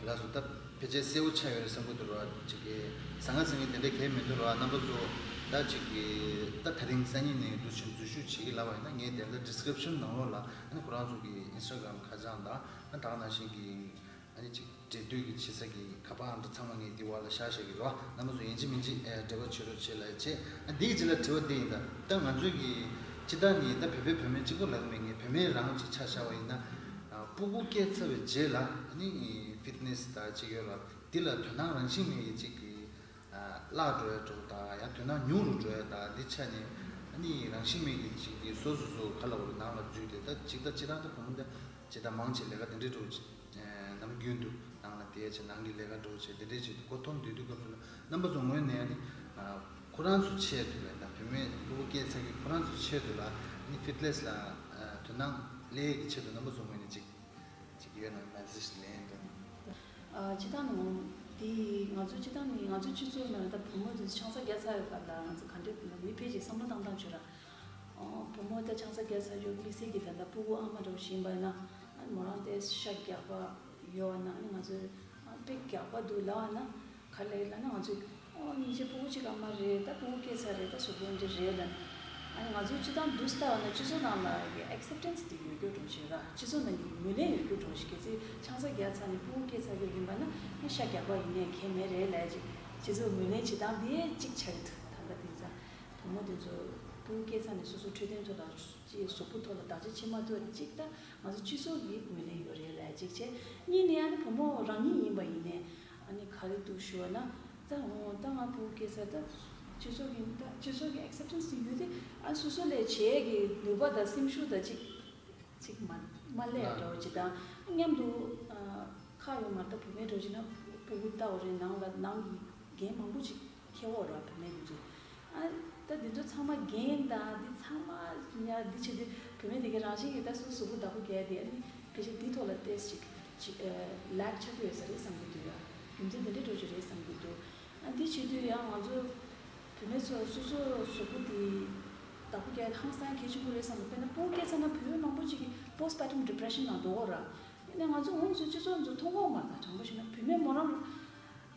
ལགས་སོ། ད་ཕལ་ཆེར་གསལ་པོ་ཆགས་ཡོད་རེད་བསམ་གྱི་འདུག་ར། ཅིག་གི་ཟང་ངེ་ཟིང་ངེ་དེ་འདྲ་གང་ཡང་མི་འདུག་ར། རྣམ་པ་ཚོ་ད་ཅིག་གི་ད་དེ་རིང་སང་ཉིན་ནས་འདུག་སེ་འཛུལ་ཞུགས་བྱེད་ཀྱི་ལབ་པ་ཡིན་ན། ངས་དེ་འདྲ་ཌི་སི་ཀི་རིབ་ཤན་ནང་ལོགས་ལ་ཨ་ནི་ཁོ་རང་ཚོ་གི་ཨིན་སི་ཊ་གྷ་རམ་ཁ་བྱང་དང་ཨ་ད་ག་ནང་བཞིན་གྱི་ཨ་ནི་ཅིག་འབྲེལ་མཐུད་ཀྱི་བྱེད་ས་གི་ཁ་པར་ཨང་གྲངས་ཚང་མ་ངས་འདི་བར་ལ་བཞག་བཞག་གི་རེད་བ། རྣམ་པ་ཚོ་ཡིན་གཅིག་མིན་གཅིག་ཨེ་འབྲེལ་བ་བྱེད་རོགས་བྱེད་ལབ་བྱས། ཨ་འདི་གི་རྗེས་ལ་དྲི་བ་འདི་ཡིན། ད་ད་ང་ཚོའི་གི་སྤྱིར་བཏང་ནི་ད་བོད་པའི་བུད་མེད་གཅིག་པོ་ལབ་ཀྱི་མེད། ངས་བུད་མེད་རང་ཅིག་ཆ་བཞག་པ་ཡིན་ན། ཨ་སྤུ་གུ་སྐྱེས་ཚར་བའི་རྗེས་ལ་ཨ་ནི་ཕིཊ་ནེ་སི་ད་ཅིག་ཡོད་ལ། འདི་ལ་དོ་སྣང་རང་བཞིན་མེད་ཀྱི་ཅིག་གི་ཨ་བརླག་འགྲོ་ཡ་འགྲོ་དང་ཡང་དོ་སྣང་ཉུང་རུ་འགྲོ་ཡ་དང་འདི་ཆ་ནས་ཨ་ནི་རང་བཞིན་མེད་ཀྱི་ཅིག་གི་སོ་སོ་སོ་ག་ལ་བོར་ནང་ལ་འཛུལ་ཏེ། ད་ཅིག་ད་སྤྱིར་བཏང་ད་བུ་མོ་འདི་ཇི་ལྟར་མང་ཆེ་ལས་ཀ་དེ་འདྲའི་འགྲོ་ཆེ། ནམ་རྒྱུན་དུ་ནང་ལ་བསྡད་བྱས་ནང་གི་ལས་ཀ་འགྲོ་བྱས་དེ་འདྲའི་ཆེད་དུ་མགོ་འཐོམ་སྡོད་དུས་སྐབས་སུ་ལ་རྣམ་པ་ཚོ་ངོས་ནས་ནི་ཁོ་རང་ཚོ་ཆེད་དུ་ལ་ད་བུད་མེད་སྤུ་གུ་སྐྱེས་ཚར་གྱི་ཁོ་རང་ཚོ་ཆེད་དུ་ལ་ནི་ཕིཊ་ནེ་སི་ལ་དོ་སྣང་སླེབས་ཀྱི་ཆེད་དུ་རྣམ་པ་ཚོ་ངོས་ནས་ཅིག་ཅིག་ཡོད་ན་མེ་སེ་ཇི་ལེན་དང་། ཨ་སྤྱིར་བཏང་ནང་དེ་ང་ཚོ་སྤྱིར་བཏང་ནི་ང་ཚོ་སྤྱི་ཚོགས་ནང་ད་བུ་མོ་དེ་ཆང་ས་བརྒྱབ་ཚར་ཡོད་པ་ལ་ང་ཚོ་ག་འདྲས་མི་ཕལ་ཆེར་བསམ་བློ་བཏང་སྟངས་བྱོས་ར། ཨོ་བུ་མོ་ད་ཆང་ས་བརྒྱབ་ཚར་ཡོད། དམིགས་བསལ་གྱི་ད་ལྟ་སྤུ་གུ་ཨ་མ་འདྲ་བོ་ཞིག་ཡིན་པ་ཡིན་ན་ཨ་མོ་རང་དེ་ཤ་རྒྱགས་པ་ཡོད་པ་ན་ཨ་ནི་ང་ཚོས་ཨ་དཔེ་རྒྱགས་པ་འདུག་ལབ་པ་ན་ག་ལེ་ལབ་ན་ང་ཚོས་ཨོ་སྙིང་རྗེ། སྤུ་གུ་གཅིག་ཨ་མ་རེད། ད་སྤུ་གུ་སྐྱེས་ཚར་རེད། ད་གཟུགས་པོ་འདི་རེད་ལབ་ན་ཨ་ནི་ང་ཚོས་སྤྱིར་བཏང་འདུག་སེ་ལྟ་བ་ན་སྤྱི་ཚོགས་ནང་ལ་གི་ཨེག་སེབ་ཊེན་སི་དེ་ཡོད་རྒྱུ་འགྲོ་ཞིག་ར། སྤྱི་ཚོགས་ནང་གི་ངོས་ལེན་ཡོད་རྒྱུ་འགྲོ་ཞིག་གལ་སྲིད་ཆང་ས་བརྒྱབ་ཚར་ནས་སྤུ་གུ་སྐྱེས་ཚར་རྒྱུ་ཡིན་པ་ན་ཨ་ཤ་རྒྱགས་པ་ཡིན་ནའི་གལ་མེད་རེད་ལབ་ཅིག་སྤྱི་ཚོགས་ངོས་ལེན་བྱེད་སྟངས་དེ་གཅིག་ཆགས་ཀྱི་འདུག་ད་ལྟ་དེང་སང་བུ་མོ་དེ་ཚོ་སྤུ་གུ་སྐྱེས་ཚར་ནས་སོ་སོ་འཕྲོད་བསྟེན་ཐོག་ལ་ཅིག་གཟུགས་པོ་ཐོག་ལ་བདག་གཅེས་བྱེད་མ་ཐུབ་པ་དེ་གཅིག་ད་ང་ཚོ་སྤྱི་ཚོགས་ཀྱི་ངོས་ལེན་ཡོད་རེད་ལབ་ཅིག་བྱས། གཉིས་ནས་ཨ་ནི་བུ་མོ་རང་ཉིད་ཡིན་པ་ཡིན་ནའི་ཨ་ནི་ག་རེ་འདུག་ཞུ་བ་ན་ད་འོ་ད་ང་སྤུ་གུ་སྐྱེས་ཚར། ད་སྤྱི་ཚོགས་ཀྱི་ད་སྤྱི་ཚོགས་ཀྱི་ཨེག་སེབ་ཊེན་སི་དེ་ཡོད་དེ་ཨ་སོ་སོ་ལས་བྱེད་ཀྱི་ནུས་པ་དང་སེམས་ཤུགས་དང་ཅིག་ཅིག་མ་མ་སླེབས་འདྲ་བོ་ཅིག་དང་མཉམ་དུ་ཨ་ཁ་ཡོད་མ་རེད། ད་བུད་མེད་འདྲ་བོ་ཅིག་ན་སྤུ་གུ་ལྟ་བ་རེད། ནང་ལ་ནང་གི་འགན་མང་པོ་ཅིག་འཁྱེར་ཡོད་རེད་བ་བུད་མེད་དེ་ཚོ། ཨ་ད་འདི་ཚོ་ཚང་མ་འགན་དང་འདི་ཚང་མ་ཉར་འདི་བྱེད་དུས་བུད་མེད་དེ་གའི་རང་བཞིན་གྱིས་ད་སོ་སོ་གཟུགས་པོ་བདག་པོ་རྒྱག་དེ་ཨ་ནི་ཕལ་ཆེར་འདི་ཐོག་ལ་ཏོག་ཙམ་ཅིག་ཅིག་ཨ་ལེག་ཆགས་ཀྱི་ཡོད་ས་རེད་བསམ་གྱི་འདུག་ཡ། རྒྱུ་མཚན་འདི་འདྲའི་འགྲོ་གི་རེད་བསམ་གྱི་འདུག་ཨ་འདི་བྱེད་དུས་ཡང་ང་ཚོ་བུད་མེད་ཚོ་སོ་སོ་གཟུགས་པོ་དེ་བདག་པོ་རྒྱག་ཧང་སང་གལ་ཆེན་པོ་རེད་བསམ་གྱི། དཔེར་ན་སྤུ་གུ་སྐྱེས་ཚར་ན་བུད་མེད་མང་པོ་ཅིག་གིས་པོ་སི་པར་ཊམ་ཌི་པི་རེ་ཤན་ནང་འགྲོ་གི་རེད། ཡིན་ནའི་ང་ཚོ་འོ་ཚོ་སྤྱི་ཚོགས་ཚོ་མཐོང་གི་མ་རེད། དྲང་པོ་བཤད་ན་བུད་མེད་མོ་རང་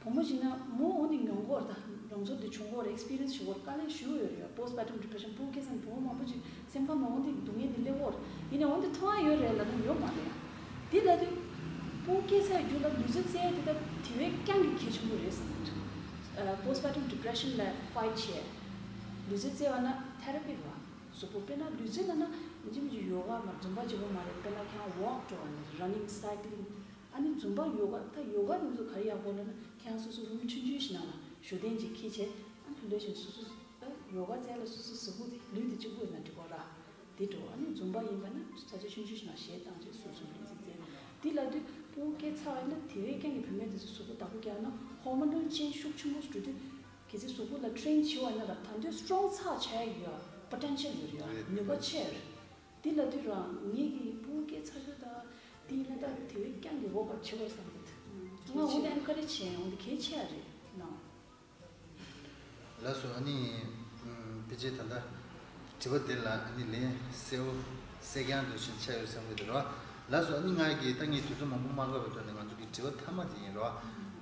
བུ་མོ་ཞིག་ན་མོ་འོ་འདི་མྱོང་གོ་རེད། ད་མྱོང་ཚོར་འདི་བྱུང་གོ་རེད། ཨེག་སི་པི་རི་ཡན་སི་བྱུང་གོ་རེད། དཀའ་ལས་ཞེ་པོ་ཡོད་རེད་ཡ། པོ་སི་པར་ཊམ་ཌི་པི་རེ་ཤན་སྤུ་གུ་སྐྱེས་ཚར་ནས་བུ་མོ་མང་པོ་ཅིག་སེམས་ཁམས་ལ་འོ་འདི་སྡུག་བསྔལ་འདི་སླེབས་གོ་རེད། ཡིན་ནའི་འོ་འདི་མཐོང་ཡ་ཡོད་རེད་ལབ་ན་ཡོད་མ་རེད་ཡ། འདི་ལབ་དུས་སྤུ་གུ་སྐྱེས་ཚར་རྒྱུ་ལ་ལུས་རྩལ་རྩེ་ཡ་འདི་ད་དེ་བས་ཀྱང་གི་གལ་ཆེན་པོ་རེད་བསམ་གྱི་འདུག་ཨ་པོ་སི་པར་ཊམ་ཌི་པི་རེ་ཤན་ལ་ཕའིཊ་བྱས་ལུས་རྩལ་རྩེ་བ་ན་ཐེ་ར་པི་རེད་བ། གཟུགས་པོ་དཔེར་ན་ལུས་རྩལ་ལབ་ན་ཡིན་གཅིག་མིན་གཅིག་ཡོ་ག་མ་རེད། ཛུམ་པ་གཅིག་པོ་མ་རེད། དཔེར་ན་ཁྱེད་རང་ཝོག་འགྲོ་བ་ནི་ར་ནིང་སའི་ཀི་ལིང་། ཨ་ནི་ཛུམ་པ་ཡོ་ག་ད་ཡོ་ག་ནི་ཚོ་ག་རེ་ཡག་པོ་ལབ་ན་ཁྱེད་རང་སོ་སོ་རུམ་ཆུང་ཆུང་ཞིག་ནང་ལ་བཞུགས་གདན་ཅིག་ཁྱེར་བྱས་ཨ་ལྷོད་ལྷོད་བྱས་སོ་སོ་ད་ཡོ་ག་རྩེ་ལ་སོ་སོ་གཟུགས་པོ་དེ་ལུས་དེ་གཅིག་པོ་ཡིན་ན་འགྲིག་གོ་ར། དེ་འགྲོ། ཨ་ནི་ཛུམ་པ་ཡིན་པ་ན་ས་ཆ་ཆུང་ཆུང་ཞིག་ནང་གཞས་བཏང་བྱས་སོ་སོ་ལུས་རྩལ་རྩེ་ན། དེ་ལབ་དུས་སྤུ་གུ་སྐྱེས་ཚར་བ་ཡིན་ན་དེ་བས་ཀྱང་གི་བུད་མེད་དེ་ཚོ་གཟུགས་པོ་བདག་པོ་རྒྱག་ན་ཧོར་མོན་ནལ་ཅེན་ཇི་ཤུགས་ཆེན་པོ་ཞིག་འགྲོ་དུས། གལ་སྲིད་གཟུགས་པོ་ལ་ཊེན་བྱེད་པ་ན་ར་ད་དུང་སི་ཊོང་ཆགས་ཆགས་ཡ་ཡོད། པོ་ཊེན་ཤལ་ཡོད་རེད་ཡ། རེད། ནུས་པ་ཆེ་རེད། དེ་ལབ་དུས་རང་ངེད་ཀྱི་སྤུ་གུ་སྐྱེས་ཚར་རྒྱུ་དང་དེ་ཡིན་ན་ད་དེ་བས་ཀྱང་གི་འོ་བར་བྱེད་པར་བསམ་གྱི་འདུག་ང་འོ་དེ་ཨེན་ཁ་རེཇ་བྱས་འོ་དེ་གལ་ཆེ་ཡ་རེད་ནང་། ལགས་སོ། ཨ་ནི་ཕལ་ཆེར་ད་ལྟ་དྲི་བ་འདི་ལ་ཨ་ནི་ལན་གསལ་པོ་གསལ་རྐྱང་འདུག་བཞིན་ཆགས་ཡོད་བསམ་གྱི་འདུག་རོ། ལགས་སོ། ཨ་ནི་ང་གིས་ད་ངས་དུས་ཚོད་མང་པོ་མ་བཀག་པའི་ཐོག་ནས་ང་ཚོ་གི་དྲི་བ་མཐའ་མ་དེ་ཡིན་རོ།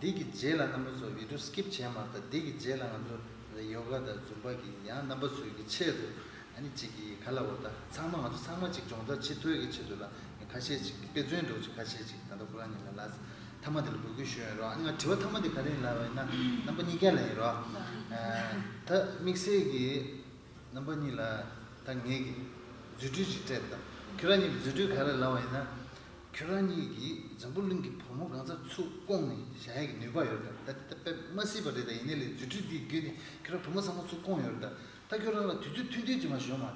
འདི་གི་རྗེས་ལ་རྣམ་པ་ཚོ་བི་ཌི་ཡོ་སི་ཀིབ་བྱས་མ་ད་འདི་གི་རྗེས་ལ་ང་ཚོ་ཡོ་ག་དང་ཛུམ་པ་གི་ཡང་རྣམ་པ་ཚོའི་གི་ཆེད་དུ་ཨ་ནི་གཅིག་གི་ག་ལ་བོ་ད་ཚང་མ་ང་ཚོ་ཚང་མ་གཅིག་སྦྱོང་བརྡར་བྱེད་ཐུབ་ཡ་གི་ཆེད་དུ་ལ་ངས་ཁ་ཤས་ཅིག་དཔེ་མཚོན་འདྲ་བོ་ཅིག་ཁ་ཤས་ཅིག་ད་ལྟ་ཁོ་རང་ཉིད་ལ་ལ་མཐའ་མ་དེ་ལ་འབོད་སྐུལ་ཞུ་ཡ་ཡིན་རོ། ཨ་ནི་ང་དྲི་བ་མཐའ་མ་དེ་ག་རེ་ཡིན་ལབ་པ་ཡིན་ན་རྣམ་པ་གཉིས་ཀ་ལ་ཡིན་རོ། ད་དམིགས་བསལ་གྱི་རྣམ་པ་གཉིས་ལ་ད་ངས་ཀྱི་རྫུ་འཕྲུལ་ཅིག་སྤྲད་ད། ཁྱོད་རང་གཉིས་ཀྱི་རྫུ་འཕྲུལ་ག་རེ་ལབ་པ་ཡིན་ན། ཁྱོད་རང་གཉིས་ཀྱིས་འཛམ་བུ་གླིང་གི་བུ་མོ་གང་ཚ་ཚུར་བསྐོང་ནས་བཞག་ཡ་གི་ནུས་པ་ཡོད་ད། ད་དེ་ད་དཔེ་མ་སྲིད་པ་རེད། ད་ཡིན་ནའི་ལས་རྫུ་འཕྲུལ་འདིའི་བརྒྱུད་ནས་ཁྱོད་རང་བུ་མོ་ཚང་མ་ཚུར་བསྐོང་ཡོད་ད། ད་ཁྱོད་རང་ལ་དུས་ཚོད་ཐུང་ཐུང་ཅིག་མ་ཞོག་མ།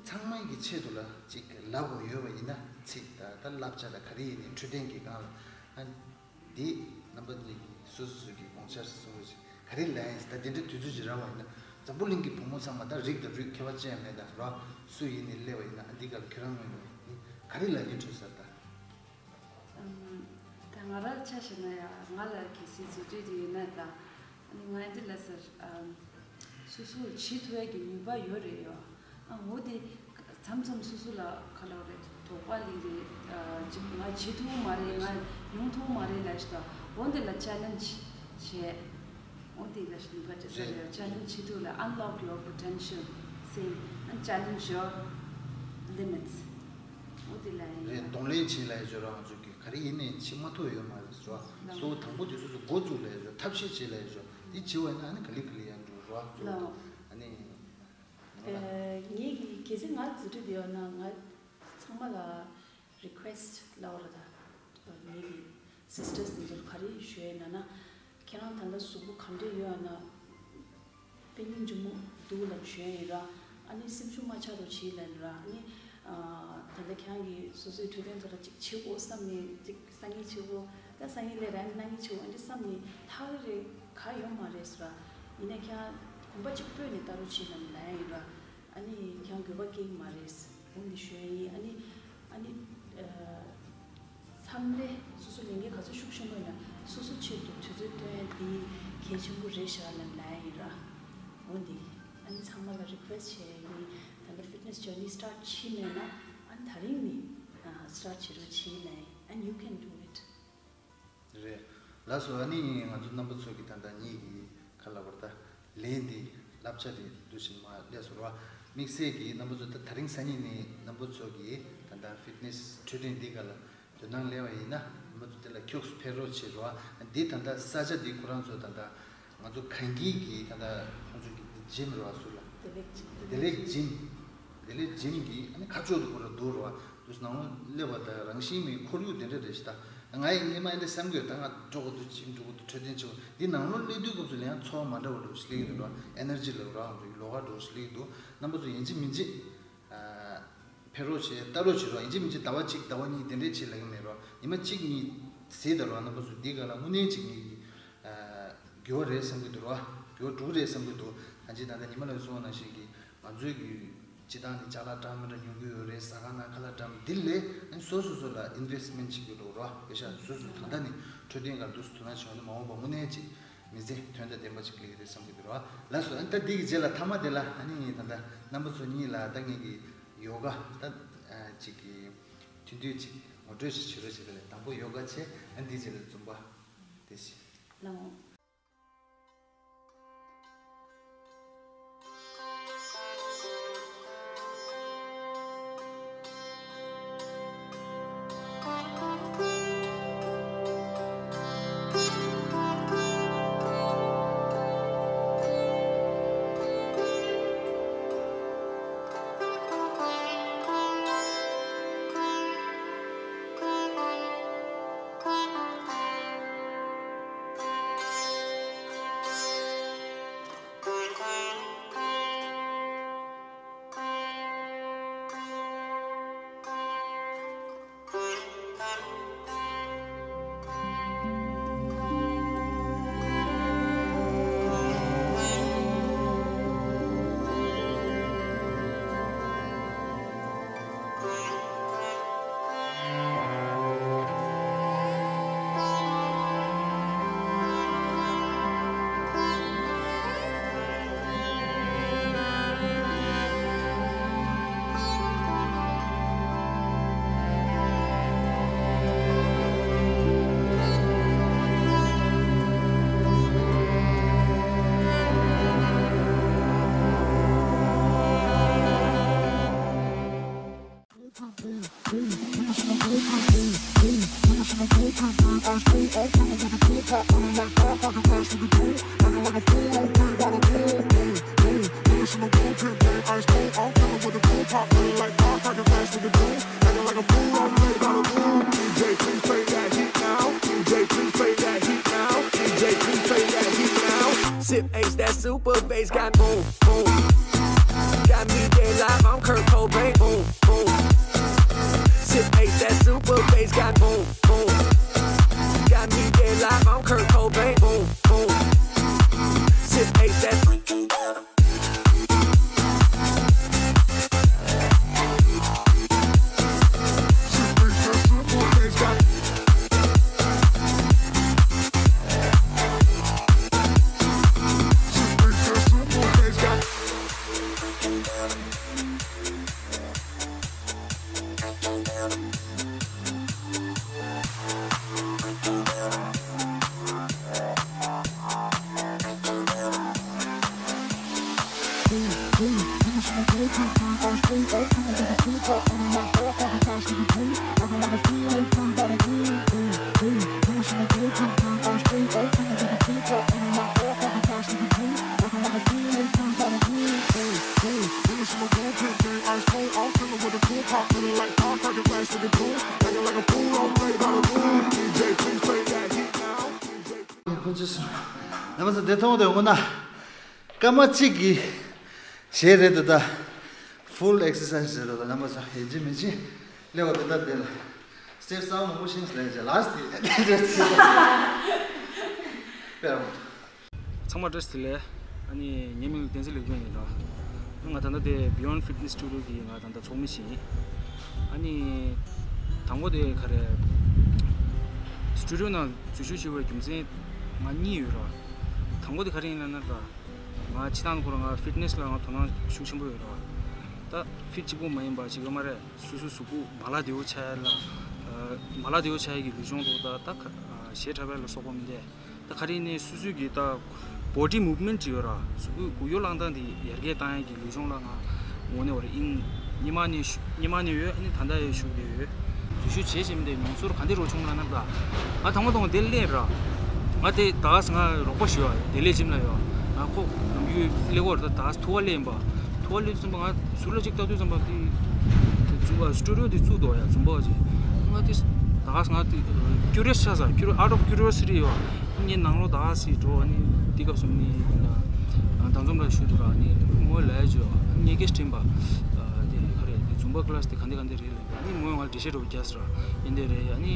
ཚང་མ་གི་ཆེད་དུ་ལ་ཅིག་ལབ་དགོས་ཡོད་པ་ཡིན་ན་ཚིག་ད་ད་བསླབ་བྱ་ད་ག་རེ་ཡིན་ནའི་འཕྲོད་བསྟེན་གྱི་སྒང་ལ། འདི་རྣམ་པ་གཉིས་ཀྱིས་སོ་སོ་སོ་གི་དགོངས་འཆར་གསུང་རོགས་ཞིག་ག་རེ་ལབ་ཡིན་ཟེར། ད་འདི་འདྲའི་དུས་ཚོད་ཅིག་རག་པ་ཡིན་ན་འཛམ་བུ་གླིང་གི་བུ་མོ་ཚང་མ་ད་རིགས་དང་རུས་ཁྱད་པར་ཅི་ཡང་མེད་ད་རོ། སུ་ཡིན་ནའི་སླེབས་པ་ཡིན་ན་འདི་ག་ལ་ཁྱོད་རང་ངོས་ནས་ནི་ག་རེ་ལབ་ཀྱི་འདུག་ཟེར་ད། ད་ང་རང་ཆ་བཞག་ན་ཡ་ང་ལ་གལ་སྲིད་རྫུ་འཕྲུལ་ཅིག་ཡོད་ན་ད། ཨ་ནི་ང་འདི་ལ་ཟེར། སོ་སོར་བྱེད་ཐུབ་ཡ་གི་ནུས་པ་ཡོད་རེད་ཡོ། ཨ་འོ་དེ་ཚ་ མཚམས་མཚམས་སོ་སོ་ལ་ག་ལབ་རེད། དོགས་པ་སླེབས་རེད། ཨ་ཅིག་ང་བྱེད་ཐུབ་མ་རེད། ང་ཡོང་ཐུབ་མ་རེད་ལབ་ཞིག་དང་། འོ་འདི་ལ་ཆེ་ལེན་ཇི་བྱས། འོ་འདི་ལ་ཞིག་ནུས་པ་ཅི་ས་རེད། རེད། ཆེ་ལེན་ཇི་ཐུབ་ལ། Unlock your potential, same, and challenge your limits. འོ་འདི་ལ་ཡིན། རེད། གདོང་ལེན་བྱེད་ལབ་ཡོད་ར། ང་ཚོ་གི་ག་རེ་ཡིན་ནའི་བྱེད་མ་ཐུབ་ཡོད་མ་རེད་ཟེར་བ། ལགས། གཙོ་བོ་དང་པོ་དེ་སོ་སོ་འགོ་བཙུགས་ལབ་ཡོད་ར། ཐབས་ཤེས་བྱེད་ལབ་ཡོད་ར། འདི་བྱེད་པ་ཡིན་ན་ཨ་ནི་ག་ལེ་ག་ལེ་ཡར་འགྲོ་ར། གཙོ་བོ་ལགས། ཨ་ནི། ཨ། ངས་གི་གལ་སྲིད་ང་རྫུ་འཕྲུལ་དེ་ཡོད་ན་ང་ཚང་མ་ལ་request ལབ་ར། ད་ངས་གི་sisters དེ་ཚོར་ག་རེ་ཞུ་ཡ་ཡིན་ན། ཁྱེད་རང་ད་ལྟ་གཟུགས་པོ་ག་འདྲས་ཡོད་ན། དཔེ་སྙིང་རྗེ་མོ་འདུག་ལབ་ཞུ་ཡ་ཡིན་ར། ཨ་ནི་སེམས་ཤུགས་མ་ཆག་རོགས་བྱེད་ལབ་ར། ཨ་ནི། ཨ། ད་ལྟ་ཁྱེད་རང་གི་སོ་སོའི་འཕྲོད་བསྟེན་ཐོག་ལ་ཅིག་བྱེད་དགོས་བསམ་ནས་ཅིག་སང་ཉིན་བྱེད་དགོས། ད་སང་ཉིན་ལས་ར་ཨ་ནི་གནངས་ཉིན་བྱེད་དགོས། ཨ་འདྲས་བསམ་ནས་ལྷག་རེ་ག་ཡོང་མ་རེད་ཟེར་ར། ཡིན་ན་ཁྱེད་རང་གོམ་པ་གཅིག་སྤོས་ནས་ལྟ་རོགས་བྱེད་ལབ་ལབ་ཡ་ཡིན་ར། ཨ་ནི་ཁྱེད་རང་འགྱོད་པ་སྐྱེ་གི་མ་རེད། འོ་འདི་ཞུ་ཡ་ཡིན། ཨ་ནི། ཨ་ནི། ཨ། མཚམས་རེ་སོ་སོ་ལས་འགན་ག་ཚོད་ཤུགས་ཆེན་པོ་ཡིན་ན་སོ་སོ་ཆེད་དུ་དུས་ཚོད་བཏོན་ཡ་འདི་གལ་ཆེན་པོ་རེད་ཤག་ལབ་ལབ་ཡ་ཡིན་ར། འོ་འདི། ཨ་ནི་ཚང་མ་ལ་request བྱས་ཡིན། ད་ལྟ་fitness journey start བྱས་མེད་ན་ཨ་ནི་ད་རིང་ནས་start བྱེད་རོགས་བྱེད་ལབ་ཡིན། And you can do it. རེད། ལགས་སོ། ཨ་ནི་ང་ཚོ་རྣམ་པ་ཚོ་གི་ད་ལྟ་ངེད་ཀྱི་ག་ལབ་ར། ད་ལན་འདི་བསླབ་བྱ་དེ་འདུག་བཞིན་མ་སླེབས་སོང་ར། དམིགས་བསལ་གྱིས་རྣམ་པ་ཚོ་ད་དེ་རིང་སང་ཉིན་ནས་རྣམ་པ་ཚོ་གི་ད་ལྟ་fitness འཕྲོད་བསྟེན་འདི་ག་ལ་དོ་སྣང་སླེབས་པ་ཡིན་ན་རྣམ་པ་ཚོ་དེ་ལ་ཁྱུགས་ཕེབས་རོགས་བྱེད་ར། འདི་ད་ལྟ་ས་ཆ་འདི་ཁོ་རང་ཚོ་ད་ལྟ་ང་ཚོ་གངས་སྐྱིད་ཀྱི་ད་ལྟ་ཁོང་ཚོ་གི་gym ར། ཟུར་ལ་བདེ་ལེགས་gym། བདེ་ལེགས་gym། བདེ་ལེགས་gym གི་ཨ་ནི་ཁ་ཕྱོགས་དུ་ཁོ་ར་འདུག་ར། དུས་ནང་ལོ་སླེབས་པ་དང་རང་བཞིན་མེད་ཁོར་ཡུག་དེ་འདྲ་རེད་ཤག་ད། ང་ཡི་སྔས་མ་ཨེ་འདྲ་བསམ་གྱི་ཡོད། ད་ང་འགྲོ་དགོས་འདུག gym འགྲོ་དགོས་འདུག་འཕྲོད་བསྟེན་བྱེད་དགོས། འདི་ནང་ལོ་སླེབས་དུས་སྐབས་སུ་ལ་ཡང་ཚོར་བ་མ་འདྲ་བ་འདྲ་བོ་ཞིག་སླེབས་ཀྱི་འདུག་ར། energy ལབ་ར། ང་ཚོ་ཡི་ལོགས་ཀ་འདྲ་བོ་ཞིག་སླེབས་ཀྱི་འདུག་རྣམ་པ་ཚོ་ཡིན་གཅིག་མིན་གཅིག་ཨ། ཕེབས་རོགས་བྱེད། ལྟ་རོགས་བྱེད་ར། ཡིན་གཅིག་མིན་གཅིག་ཟླ་བ་གཅིག་ཟླ་བ་གཉིས་དེ་འདྲས་བྱེད་ལབ་ཀྱི་མེད་ར། ཉི་མ་གཅིག་གཉིས་ཟེར་ད་ར། རྣམ་པ་ཚོ་འདི་ག་ལ་དངོས་གནས་གཅིག་ངེད་ཀྱི་ཨ། འགྱུར་བ་རེད་བསམ་གྱི་འདུག་ར། འགྱུར་བ་འགྲོ་གི་རེད་བསམ་གྱི་འདུག་ད་ཅི་ད་ལྟ་ཉི་མ་ལ་གསུངས་པ་ནང་བཞིན་གྱི་ང་ཚོའི་གི་སྤྱི་བཏང་ནས་ཅ་ལག་འདྲ་མི་འདྲ་ཉོ་གི་ཡོད་རེད། ཟ་ཁང་ནང་ཁ་ལག་འདྲ་མི་འདི་ལས་ཨ་ནི་སོ་སོ་སོ་ལ་investment བྱེད་དགོས་འགྲོ་ར། དཔེ་ཆ་སོ་སོ་ད་ལྟ་ནས་འཕྲོད་བསྟེན་སྒང་འདུག་སེ་དོ་སྣང་བྱུང་ན་མ་འོངས་པ་དངོས་གནས་ཅིག་མི་ཚེ་དོན་དང་ལྡན་པ་ཅིག་སླེབས་ཀྱི་རེད་བསམ་གྱི་འདུག་ར། ལགས་སོ། ཨ་ནི་ད་འདི་གི་རྗེས་ལ་མཐའ་མ་དེ་ལ་ཨ་ནི་ད་ལྟ་རྣམ་པ་ཚོ་གཉིས་ལ་ད་ངེད་ཀྱི་ཡོ་ག་ད་ཨ་ཅིག་གི་ཐུང་ཐུང་ཅིག་ངོ་སྤྲོད་ཅིག་བྱེད་རོགས་བྱེད་ད་ལས། དང་པོ་ཡོ་ག་བྱས། ཨ་ནི་འདི་རྗེས་ལ་ཛུམ་བ་དེ་བྱས། ལགས་འོང་། Sip Ace, that super bass got boom, boom. Got me dead like I'm Kurt Cobain, boom, boom. Sip Ace, that super bass got boom, boom. Got me dead like I'm Kurt Cobain, boom, boom. Sip Ace, that རྣམ་པ་ཚོ་བདེ་ཐོག་ཏུ་ཡོང་གི་ན། སྐར་མ་གཅིག་གི་གཞས་རེད་འདུག་ད། Full exercise རེད་འདུག་ད། རྣམ་པ་ཚོ་ཡིན་གཅིག་མིན་གཅིག་སླེབས་པ་དེ་ལྟར་བསྡད་ལ། Step་གསར་མང་པོ་ཤེས་ལས་བྱས་ལ་སི་དེ་དེ་རེད་ཟེར། དཔེ་རང་། ཚང་མ་བཀྲ་ཤིས་བདེ་ལེགས། ཨ་ནི་ངའི་མིང་ལ་བསྟན་འཛིན་ལེགས་སྐྱོང་ཡིན་ར། ང་ད་ལྟ་དེ་Beyond Fitness Studio་གི་ང་ད་ལྟ་ཚོགས་མི་ཞིག་ཡིན། ཨ་ནི་དང་པོ་དེ་ག་རེ། སི་ཊུ་ཌི་ཡོ་ནང་འཛུལ་ཞུགས་བྱེད་པའི་རྒྱུ་མཚན་ང་གཉིས་ཡོད་ར། དང་པོ་དེ་ག་རེ་ཡིན་ལབ་ན་ད། ང་སྤྱིར་བཏང་ཁོ་རང་ང་ཕིཊ་ནེས་ལ་ང་དོ་སྣང་ཤུགས་ཆེན་པོ་ཡོད་ར། ད་ཕིཊ་གཅིག་པོ་མ་ཡིན་པ་ཅིག་ཡོད་མ་རེད། སོ་སོའི་གཟུགས་པོ་མ་ལག་བདེ་བོ་ཆགས་ཡ་ལ། ཨ། མ་ལག་བདེ་བོ་ཆགས་ཡ་གི་ལུས་སྦྱོང་དང་ད་ད་ག་ཨ་གཞས་འཁྲབ་ཡ་ལ་སོགས་པ་མི་འདྲ། ད་ག་རེ་ནས་སོ་སོའི་གི་ད་body movement་ཅིག་ཡོད་ར། གཟུགས་པོའི་གུ་ཡངས་བླངས་སྟངས་དེ་ཡར་རྒྱས་བཏང་ཡ་གི་ལུས་སྦྱོང་ལ་ང་དངོས་གནས་བར་དབྱིངས་སྔོན་མ་ནས་ཤུ་སྔོན་མ་ནས་ཡོད། ཨ་ནི་ད་ལྟ་ཡང་ཤུགས་བསྡད་ཡོད། འཛུལ་ཞུགས་བྱེད་བཞིན་པའི་མྱོང་ཚོར་ག་འདྲ་རོ་བྱུང་ལབ་ན་ད། ང་དང་པོ་དང་པོ་དེ་སླེབས་ར། ང་དེ་ད་ག་ས་ང་རོགས་པ་ཞུ་བ་བདེ་ལེགས་ཇིམ་ལ་ཡོད། ང་ཁོ་ནམ་རྒྱུན་སླེབས་ཀྱི་ཡོད་རེད། ད་ད་ག་ས་ཐུག་པ་སླེབས་ཡིན་པ། ཐུག་པ་སླེབས་ཙམ་པ་ང་ཟུར་ལ་ཅིག་ལྟ་དུས་ཙམ་པ་དེ་དེ་ཛུམ་པ་སི་ཊུ་ཌི་ཡོ་དེ་བཙུགས་འདུག་ཡ། ཛུམ་པ་ཅིག་ང་དེ་ད་ག་ས་ང་དེ་ཀུ་རི་ཡོ་སི་ཆགས་ས། ཀུ་རི་out of curiosity་ཡོད། ངས་ནང་ལོགས་ད་ག་ས་འགྲོ། ཨ་ནི་དེ་སྐབས་སུ་ནི་ད་འཛོམས་ལ་ཞུ་འདུག་ར། ཨ་ནི་ངོ་ལ་ཡ་ཅོ་ངས་སྐད་དྲིས་པ། དེ་ག་རེ་དེ་ཛུམ་པ་ཀི་ལ་སི་དེ་ག་འདྲ་ག་འདྲ་རེད་ལབ། ཨ་ནི་ངོས་ང་ལ་འགྲེལ་བཤད་འདྲ་བོ་རྒྱག་ཟེར་ར། ཨེ་འདྲ་རེད། ཨ་ནི་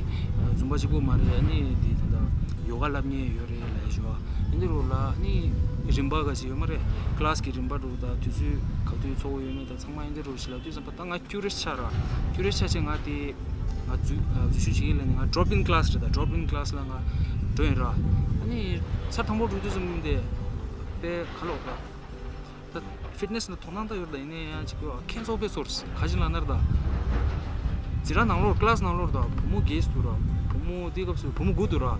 ཛུམ་པ་གཅིག་པོ་མ་རེད། ཨ་ནི་འདི་ད་ལྟ་ཡོ་ག་བསླབ་མཁན་ཡོད་རེད་ལབ་ཞུ་བ། ཨེ་འདྲ་རོ་ལ་ཨ་ནི་རིམ་པ་ག་ཅིག་ཡོད་མ་རེད། ཀི་ལ་སི་གི་རིམ་པ་འདྲ་བོ་དང་དུས་ཚོད་ག་དུས་ཚོགས་ཡོད་མེད་དང་ཚང་མ་ཨེ་འདྲ་རོ་ཞིག་ལབ་དུས་ཙམ་པ་ད་ང་ཀུ་རི་ཡོ་སི་ཆགས་ར། ཀུ་རི་ཡོ་སི་ཆགས་བྱས་ང་དེ་ང་འཛུལ་འཛུལ་ཞུགས་བྱེད་ཀྱི་ལབ་ནས་ང་ཌོབ་ཨིན་ཀི་ལ་སི་རེད། ད་ཌོབ་ཨིན་ཀི་ལ་སི་ལ་ང་འགྲོ་ཡིན་ར། ཨ་ནི་ཚར་དང་པོ་འགྲོ་དུས་ཙམ་པ་དེ་དཔེ་ག་ལོག་ད། ད་ཕིཊ་ནེས་ལ་དོ་སྣང་ད་ཡོད་རེད། ད་ཡིན་ན་ཡང་ཅིག་ཁྱད་མཚར་པོ་ཚོར། ག་ཅི་ལབ་ན་ར་ད། འཛིན་གྲྭ་ནང་ལོགས་ཀི་ལ་སི་ནང་ལོགས་ར་ད་བུ་མོ་བརྒྱད་འདུག་ར། བུ་མོ་དེ་སྐབས་སུ་བུ་མོ་དགུ་འདུག་ར།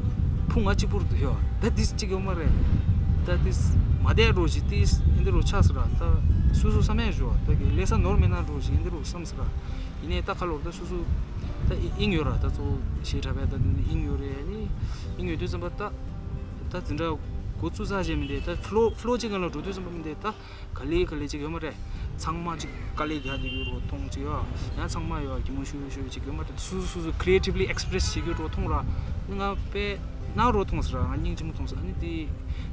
བུ་ང་གཅིག་པུ་རེད་འདུག་ཡ། ད་དེ་ཅིག་ཡོད་མ་རེད། ད་དེ་མ་བསྡད་འགྲོ་ཞིག་དེ་ཨེ་འདྲ་རོ་ཆགས་སོང་ར། ད་སོ་སོ་བསམ་ཡ་ཞོ་ད་གི་ལས་ས་ནོར་མེད་ན་འགྲོ་ཞིག་ཨེ་འདྲ་རོ་བསམ་སོང་ར། ཡིན་ནའི་ད་ག་ལོག་ད་སོ་སོ་ད་དབྱིངས་ཡོད་ར། ད་གཙོ་བོ་གཞས་འཁྲབ་པའི་ད་དབྱིངས་ཡོད་རེད། ཨ་ནི་དབྱིངས་ཡོད་དུས་ཙམ་པ་ད་ད་འཛིན་གྲྭ་འགོ་བཙུགས་ཚར་རྗེས་མི་འདི་ད་ཕ་ལོ་ཕ་ལོ་གཅིག་སྒང་ལ་འགྲོ་དུས་ཙམ་པ་མི་འདི་ད་ག་ལེ་ག་ལེ་ཅིག་ཡོད་མ་རེད། ཚང་མ་ཅིག་དཀའ་ལས་རྒྱག་བསྡད་ཀྱི་རོ་མཐོང་ཅིག་ཡོད། ཡང་ཚང་མ་ཡོད་གད་མོ་ཤོར་ཤོར་ཅིག་ཡོད་མ་རེད། སོ་སོ་སོ་སོ་creatively express་བྱེད་ཀྱི་རོ་མཐོང་ར། ང་དཔེ་ནག་རོ་མཐོང་སོང་ར། ང་སྙིང་རྗེ་མོ་མཐོང་སོང་། ཨ་ནི་དེ་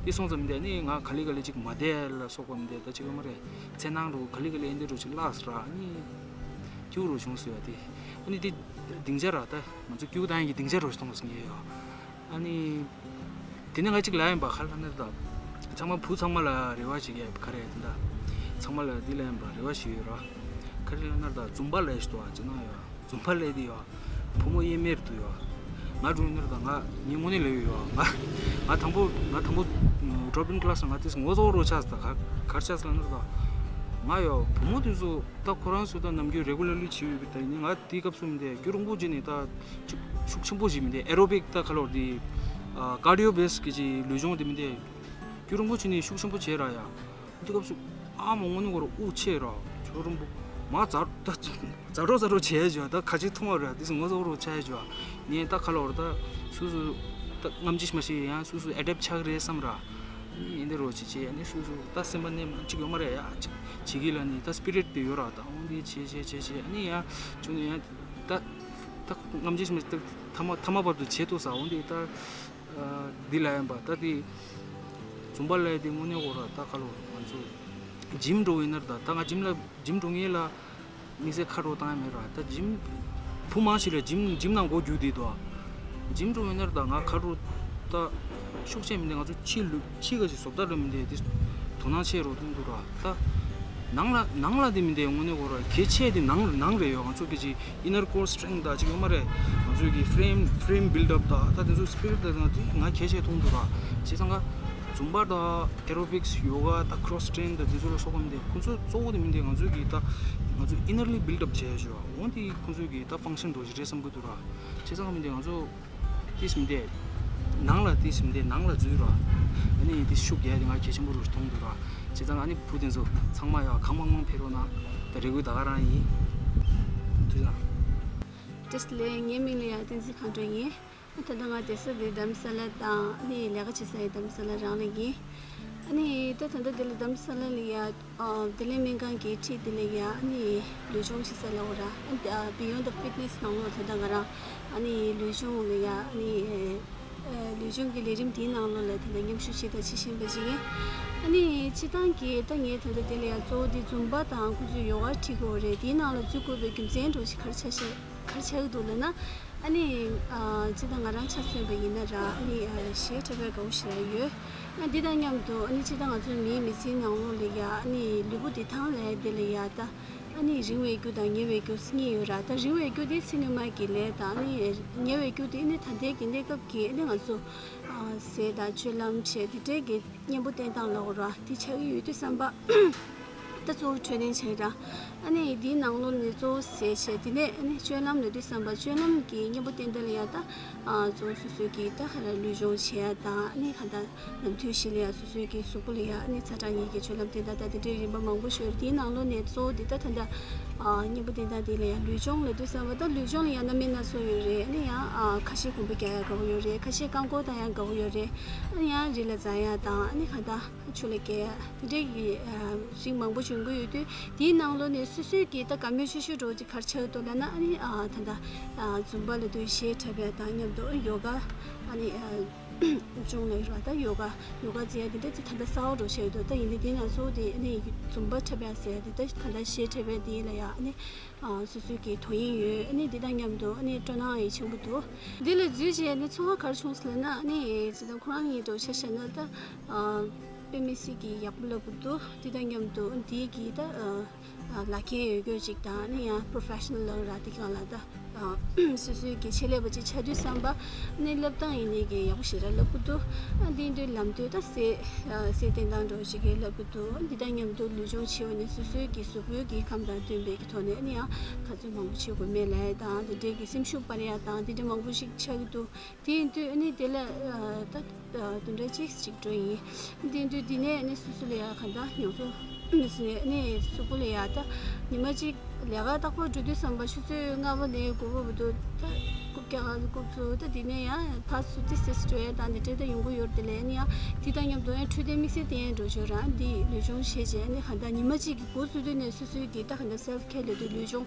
དེ་སོང་ཙམ་མི་འདི་ཨ་ནི་ང་ག་ལེ་ག་ལེ་ཅིག་མ་བསྡད་ལ་སོགས་པ་མི་འདི་ད་ཅིག་ཡོད་མ་རེད། འཚེར་སྣང་རོ་ག་ལེ་ག་ལེ་ཨེ་འདི་རོ་ཅིག་བརླག་སོང་ར། ཨ་ནི་སྐྱུག་རོ་བྱུང་སོང་ཡ་དེ། ཨ་ནི་དེ་སྡིངས་ཆ་ར་ད་ང་ཚོ་སྐྱུག་བཏང་ཡ་གི་སྡིངས་ཆ་རོ་ཞིག་མཐོང་སོང་ངས་ཡོད། ཨ་ནི། དེ་ནས་ང་གཅིག་ལབ་ཡིན་པ་ག་ལབ་ན་ད། ཚང་མ་བུ་ཚང་མ་ལ་རེ་བ་ཞིག་ཡོད་ག་རེ་ད། ཚང་མ་ལ་འདི་ལབ་ཡིན་པ་རེ་བ་ཞིག་ཡོད་ར། ག་རེ་ལབ་ན་ད་ཛུམ་པ་ལབ་ཞིག་འདུག་ཨ། ཅི་ན་ཡོད་ཛུམ་པ་ལབ་དེ་ཡོད། བུ་མོ་དབྱེར་མེད་རེད་འདུག་ཡོད། ང་འགྲོ་ཡིན་ན་ད་ང་ངའི་དངོས་གནས་ལབ་ཡོད་ཡོད། ང་ང་དང་པོ་ང་དང་པོ་drop in class་ང་དེ་ངོ་ཚ་པོ་རོ་ཆགས་སོང་ད། ག་ག་རེ་ཆགས་སོང་ལབ་ན་ད། ང་ཡོད་བུ་མོ་དེ་ཚོ། ད་ཁོ་རང་ཚོ་ད་ནམ་རྒྱུན་regularly་བྱེད་ཡོད་པའི་ད་ཡིན་ནའི་ང་དེའི་སྐབས་སུ་མི་འདི་རྒྱུན་རིང་པོ་བྱས་ནས་ད་ཅིག་ཤུགས་ཆེན་པོ་ཞིག་མི་འདི་aerobic་ད་ག་ལབ་དེ་cardio base་གི་ཅིག་ལུས་སྦྱོང་དེ་མི་འདི་རྒྱུན་རིང་པོ་བྱས་ནས་ཤུགས་ཆེན་པོ་བྱས་ར་ཡ། དེའི་སྐབས་སུ་ཨ་མ་དངོས་གནས་ཁོ་རང་དབུགས་ཆད་ར་ཁྱོད་རིང་པོ་མ་ཛ་ད་ཛ་དྲག་ཛ་དྲག་བྱས་བྱས་ད་ག་ཅིག་མཐོང་བ་ར་དེ་སུ་ངོ་ཚ་པོ་རོ་ཆགས་བྱས་ནས་ད་ག་ལབ་ད་སུ་སུ་ད་རྔམ་བརྗིད་མ་ཤེས་ཡང་སུ་སུ་adapt་ཆགས་རེད་བསམ་ར། ཨ་ནི་ཨེ་འདི་རོ་ཅིག་བྱས་ཨ་ནི་སུ་སུ་ད་སེམས་པ་ནས་མ་ཅིག་ཡོད་མ་རེད་ཡ། ཅིག་བྱེད་ཀྱི་ལ་ནི་ད་spirit་དེ་ཡོད་ར། ད་འོང་འདི་བྱས་བྱས་བྱས་བྱས་ཨ་ནི་ཡ་བྱུང་ནས་ཡ་ད་ད་རྔམ་བརྗིད་མ་ད་ཐ་མ་ཐ་མ་བར་དུ་བྱེད་ཐུབ་ས། འོང་འདི་ད་འདི་ལ་ཡིན་པ་ད་འདི་ཛུམ་པ་ལ་ཡ་འདི་དངོས་གནས་ཁོ་ར་ད་ག་ལོ་ང་ཚོ་gym་འགྲོ་ཡིན་ན་ར་ད་ད་ང་gym་ལ་gym་འགྲོ་མཁན་ལ། དམིགས་བསལ་ཁ་རོག་བཏང་ཡ་མེད་ར། ད་gym་བུ་མང་ཞིག་ལ་gym་gym་ནང་སྒོ་རྒྱུག་བསྡད་འདུག gym་འགྲོ་ཡོང་ན་ར་ད་ང་ཁ་རོག་ད་ཤུགས་ཆེ་མི་འདུག་ང་ཚོ་ཕྱི་ལུས་ཕྱི་ག་ཞིག་བཟོ་ལྟ་ར་མི་འདུག་དེ་དོ་སྣང་ཆེ་རོགས་གཏོང་འདུག་ར། ད་ནང་ལ་ནང་ལ་དེ་མི་འདུག་དངོས་གནས་ཁོ་ར་གལ་ཆེ་དེ་ནང་ནང་རེད་ཡོད། ང་ཚོ་གི་ཅིག་inner core strength་ད་ཅིག་ཡོད་མ་རེད། ང་ཚོ་གི་frame frame build up་ད་ད་དེ་ཚོ་spirit་ད་ང་དེ་ང་གལ་ཆེ་མཐོང་འདུག་ར། བྱས་ཙང་ང་ཛུམ་པ་ད་aerobics་ཡོ་ག་ད་cross train་ད་དེ་ཚོ་ལ་སོགས་པ་མི་འདུག་ཁོ་ཚོ་གཙོ་བོ་དེ་མི་འདུག་ང་ཚོ་གི་ད་ང་ཚོ་innerly build up་བྱས་ཡོད། འོ་འདི་ཁོང་ཚོའི་གི་ད་function་འདྲ་ཞིག་རེད་བསམ་གི་འདུག་ར། བྱས་ཙང་མི་འདི་ང་ཚོ་ཏིས་མི་འདི་ནང་ལ་ཏིས་མི་འདི་ནང་ལ་འཛུལ་ར། ཨ་ནི་ཏིས་ཤུགས་རྒྱག་ཡ་དེ་ང་གལ་ཆེན་པོ་རུ་མཐོང་འདུག་ར། བྱས་ཙང་ཨ་ནི་བུ་དེ་ཚོ་ཚང་མ་ཡ་གང་མང་མང་ཕེབས་རོགས་གནང་། ད་རེ་སྐུལ་ད་ག་རང་ཡིན། བཀྲ་ཤིས་བདེ་ལེགས། ངའི་མིང་ལ་ཡ་བསྟན་འཛིན་མཁའ་འགྲོ་ཡིན། ད་ལྟ་ང་བསྡད་ས་དེ་རྡ་རམ་ས་ལ་དང་ཨ་ནི་ལས་ཀ་བྱེད་ས་ཡི་རྡ་རམ་ས་ལ་རང་ལ་ཡིན། ཨ་ནི་ད་ད་ལྟ་དེ་ལ་རྡ་རམ་ས་ལ་ལ་ཡ་བདེ་ལེགས་སྨན་ཁང་གི་འཁྲིས་དེ་ལ་ཡ་ཨ་ནི་ལུས་སྦྱོང་བྱེད་ས་ལ་འོ་ར་ཨ་Beyond the Fitness ནང་ལོགས་ད་ལྟ་ང་རང་ཨ་ནི་ལུས་སྦྱོང་ལ་ཡ་ཨ་ནི། ལུས་སྦྱོང་གི་ལས་རིམ་དེའི་ནང་ལོགས་ལ་ད་ལྟ་མཉམ་ཞུགས་བྱེད་དང་བྱེད་བཞིན་པ་ཞིག་ཡིན། ཨ་ནི་སྤྱི་བཏང་གི་ད་ངས་ད་ལྟ་དེ་ལ་ཡང་གཙོ་བོ་དེ་ཛུམ་པ་དང་ཁོ་ཚོས་ཡོ་ག་ཁྲིད་དགོས་རེད། དེའི་ནང་ལ་འཛུལ་དགོས་པའི་རྒྱུ་མཚན་འདྲ་བོ་ཞིག་ག་རེ་ཆགས་ཤག་ག་རེ་ཆགས་ཀྱི་འདུག་ལབ་ན། ཨ་ནི་སྤྱི་བཏང་ང་རང་ཆ་མཚོན་པ་ཡིན་ན་ར་ཨ་ནི་གཞས་འཁྲབ་པའི་དགའ་བོ་ཞེ་དྲག་ཡོད། ཨ་འདི་དང་མཉམ་དུ་ཨ་ནི་སྤྱི་བཏང་ང་ཚོའི་མིའི་མི་ཚེའི་ནང་ལོགས་ལ་ཡ་ཨ་ནི་ལུས་པོ་བདེ་ཐང་ལ་དེ་ལ་ཡ་ད། ཨ་ནི་རིང་བའི་རྒྱུ་དང་ཉེ་བའི་རྒྱུ་གཉིས་ཡོད་ར། ད་རིང་བའི་རྒྱུ་དེ་ཚེ་སྔོན་མ་གི་ལས་དང་ཨ་ནི་ཉེ་བའི་རྒྱུ་དེ་ཨ་ནི་ད་ལྟའི་གི་གནས་སྐབས་ཀྱི་ཨ་ནི་ང་ཚོ་ཨ་ཟས་དང་སྤྱོད་ལམ་བྱས་དེ་འདྲའི་གི་གཉེན་པོ་བསྟེན་སྟངས་ལ་འོ་ར་དེ་ཆགས་ཀྱི་ཡོད་དུས་བསམ་པ། ད་གཙོ་བོ་འཕྲོད་བསྟེན་བྱས་ར། ཨ་ནི་དེའི་ནང་ལོགས་ནས་གཙོ་བོ་ཟས་བྱས་དེ་ནས་ཨ་ནི་སྤྱོད་ལམ་ལབ་དུས་བསམ་པ་སྤྱོད་ལམ་གྱི་གཉེན་པོ་བསྟེན་སྟངས་ལ་ཡ་ད་ཨ་གཙོ་བོ་སོ་སོའི་གི་ད་ཧ་ལ་ལུས་སྦྱོང་བྱས་ཡ་དང་ཨ་ནི་ག་ད། ནམ་དུས་ཤིག་ལ་ཡང་སོ་སོའི་གི་གཟུགས་པོ་ལ་ཡང་ཨ་ནི་ཚ་གྲང་གཉིས་ཀྱི་སྤྱོད་ལམ་དེ་འདྲ་དང་དེ་འདྲའི་རིམ་པ་མང་པོ་ཞིག་ཡོད་རེད། དེའི་ནང་ལོགས་ནས་གཙོ་བོ་འདི་ལྟ་ད་ལྟ་ཨ་གཉེན་པོ་དེ་འདྲ་དེ་ལ་ཡང་ལུས་སྦྱོང་ལབ་དུས་ཙམ་པ་ད་ལུས་སྦྱོང་ལ་ཡང་རྣམ་པ་སྣ་ཚོགས་ཡོད་རེད། ཨ་ནི་ཡང་ཨ་ཁ་ཤས་གོམ་པ་རྒྱག་ཡ་དགའ་པོ་ཡོད་རེད། ཁ་ཤས་རྐང་འཁོར་བཏང་ཡ་དགའ་པོ་ཡོད་རེད། ཨ་ནི་ཡང་རི་ལ་འཛེག་ཡ་དང་ཨ་ནི་ག་ད་ཆུ་ལ་བསྐྱལ་ཡ་དེ་འདྲའི་གི་ཨ་རིགས་མང་པོ་བྱུང་གི་ཡོད་དུས་དེའི་ནང་ལོགས་ནས་སོ་སོའི་གི་ད་དགའ་མོས་ཆེ་ཤོས་འདྲ་བོ་ཅིག་ག་རེ་ཆགས་ཡོད་འདུག་ལབ་ན་ཨ་ནི་ཨ་ད་ལྟ་ཨ་ཛུམ་པ་ལབ་དུས་གཞས་འཁྲབ་ཡ་དང་མཉམ་དུ་ཡོ་ག་ཨ་ནི་ཨ། སྦྱོང་ལ་ར་ད་ཡོ་ག་ཡོ་ག་རྩེ་ཡ་དེ་འདྲ་ཅིག་ད་ལྟ་གསར་པ་འགྲོ་བྱས་འདུག་ད་ཡིན་དེ་དེ་ན་གཙོ་བོ་དེ་ཨ་ནི་ཛུམ་པ་འཁྲབ་ཡ་ཟེར་ཡ་དེ་ད་ད་ལྟ་གཞས་འཁྲབ་ཡ་དེ་ལ་ཡ་ཨ་ནི་ཨ་སོ་སོའི་གི་དོ་དབྱིངས་ཡོད། ཨ་ནི་དེ་དང་མཉམ་དུ་ཨ་ནི་སྤྲོ་སྣང་ཡང་ཆེན་པོ་འདུག་འདི་ལ་འཛུལ་རྗེས་ཨ་ནི་ཚོར་བ་ག་རེ་བྱུང་སོང་ལབ་ན་ཨ་ནི་ཇི་ལྟར་ཁོ་རང་གཉིས་འགྲོ་ཆ་བཞག་ན་ད་ཨ་དཔེ་མི་སྲིད་ཀྱི་ཡག་པོ་ལབ་དགོས་འདུག་དེ་དང་མཉམ་དུ་ཨ་ནི་དེའི་གི་ད་ཨ། ལག་ཁྱེར་ཡོད་རྒྱུ་ཅིག་དང་ཨ་ནི་ཡང་པོ་རོ་ཕེ་ཤ་ནལ་ལབ་ར་དེ་གང་ལ་ད་སོ་སོའི་གི་ཆེད་ལས་པ་ཅིག་ཆགས་དུས་བསམ་པ་ཨ་ནི་སློབ་སྟངས་ཡིན་ནའི་གི་ཡག་པོ་ཞེ་དྲག་སློབ་གི་འདུག་ཨ་དེ་དུས་ལམ་དུས་ད་སེ་སེ་བསྟན་སྟངས་འགྲོ་ཞིག་གི་སློབ་གི་འདུག་འདི་དང་མཉམ་དུ་ལུས་སྦྱོང་བྱེད་པ་ནི་སོ་སོའི་གི་གཟུགས་པོའི་གི་ཁམས་དང་བསྟུན་པའི་གི་ཐོག་ནས་ཨ་ནི་ཡང་ག་ཚོད་མང་པོ་བྱེད་དགོས་མེད་ལབ་དང་དེ་འདྲའི་གི་སེམས་ཤུགས་སྤར་ཡ་དང་དེ་འདྲ་མང་པོ་ཞིག་ཆགས་ཀྱི་འདུག་དེ་ཡིན་དུས་ཨ་ནི་དེ་ལ་ད། དུ་འདྲ་གཅིག་གཅིག་འགྲོ་ཡིན། དེ་དུས་དེ་ནས་ནི་སོ་སོ་ལ་ཡ་ག་འདྲ་མྱོང་ཚོར་ནི་སོ་ནས་ནི་སོ་པོ་ལ་ཡ་ད་ཉི་མ་གཅིག་ལས་ཀ་རྟག་པར་འགྲོ་དུས་བསམ་པ་ཆུ་ཚོད་ལྔ་པ་ནས་དགུ་པ་བར་དུ་ད་རྐུབ་བཀྱག་རྐུབ་ཚོ་ད་དེ་ནས་ཡང་ཕར་ཚུར་ཏི་སི་ཏི་སི་འགྲོ་ཡ་དང་དེ་འདྲ་ད་ཡོང་གི་ཡོད་རེད། དེ་ལས་ནི་ཡང་དེ་དང་མཉམ་དུ་ཡང་འཕྲོད་བསྟེན་དམིགས་བསལ་བསྟེན་ཡ་འགྲོ་ཆོག་རང་འདི་ལུས་སྦྱོང་བྱས་རྗེས་ནི་ག་འདྲ་ཉི་མ་གཅིག་གི་འགོ་བཙུགས་དུས་ནས་སོ་སོའི་གི་ད་ག་འདྲ་སེལ་ཕི་ཁེར་ལས་དུས་ལུས་སྦྱོང་།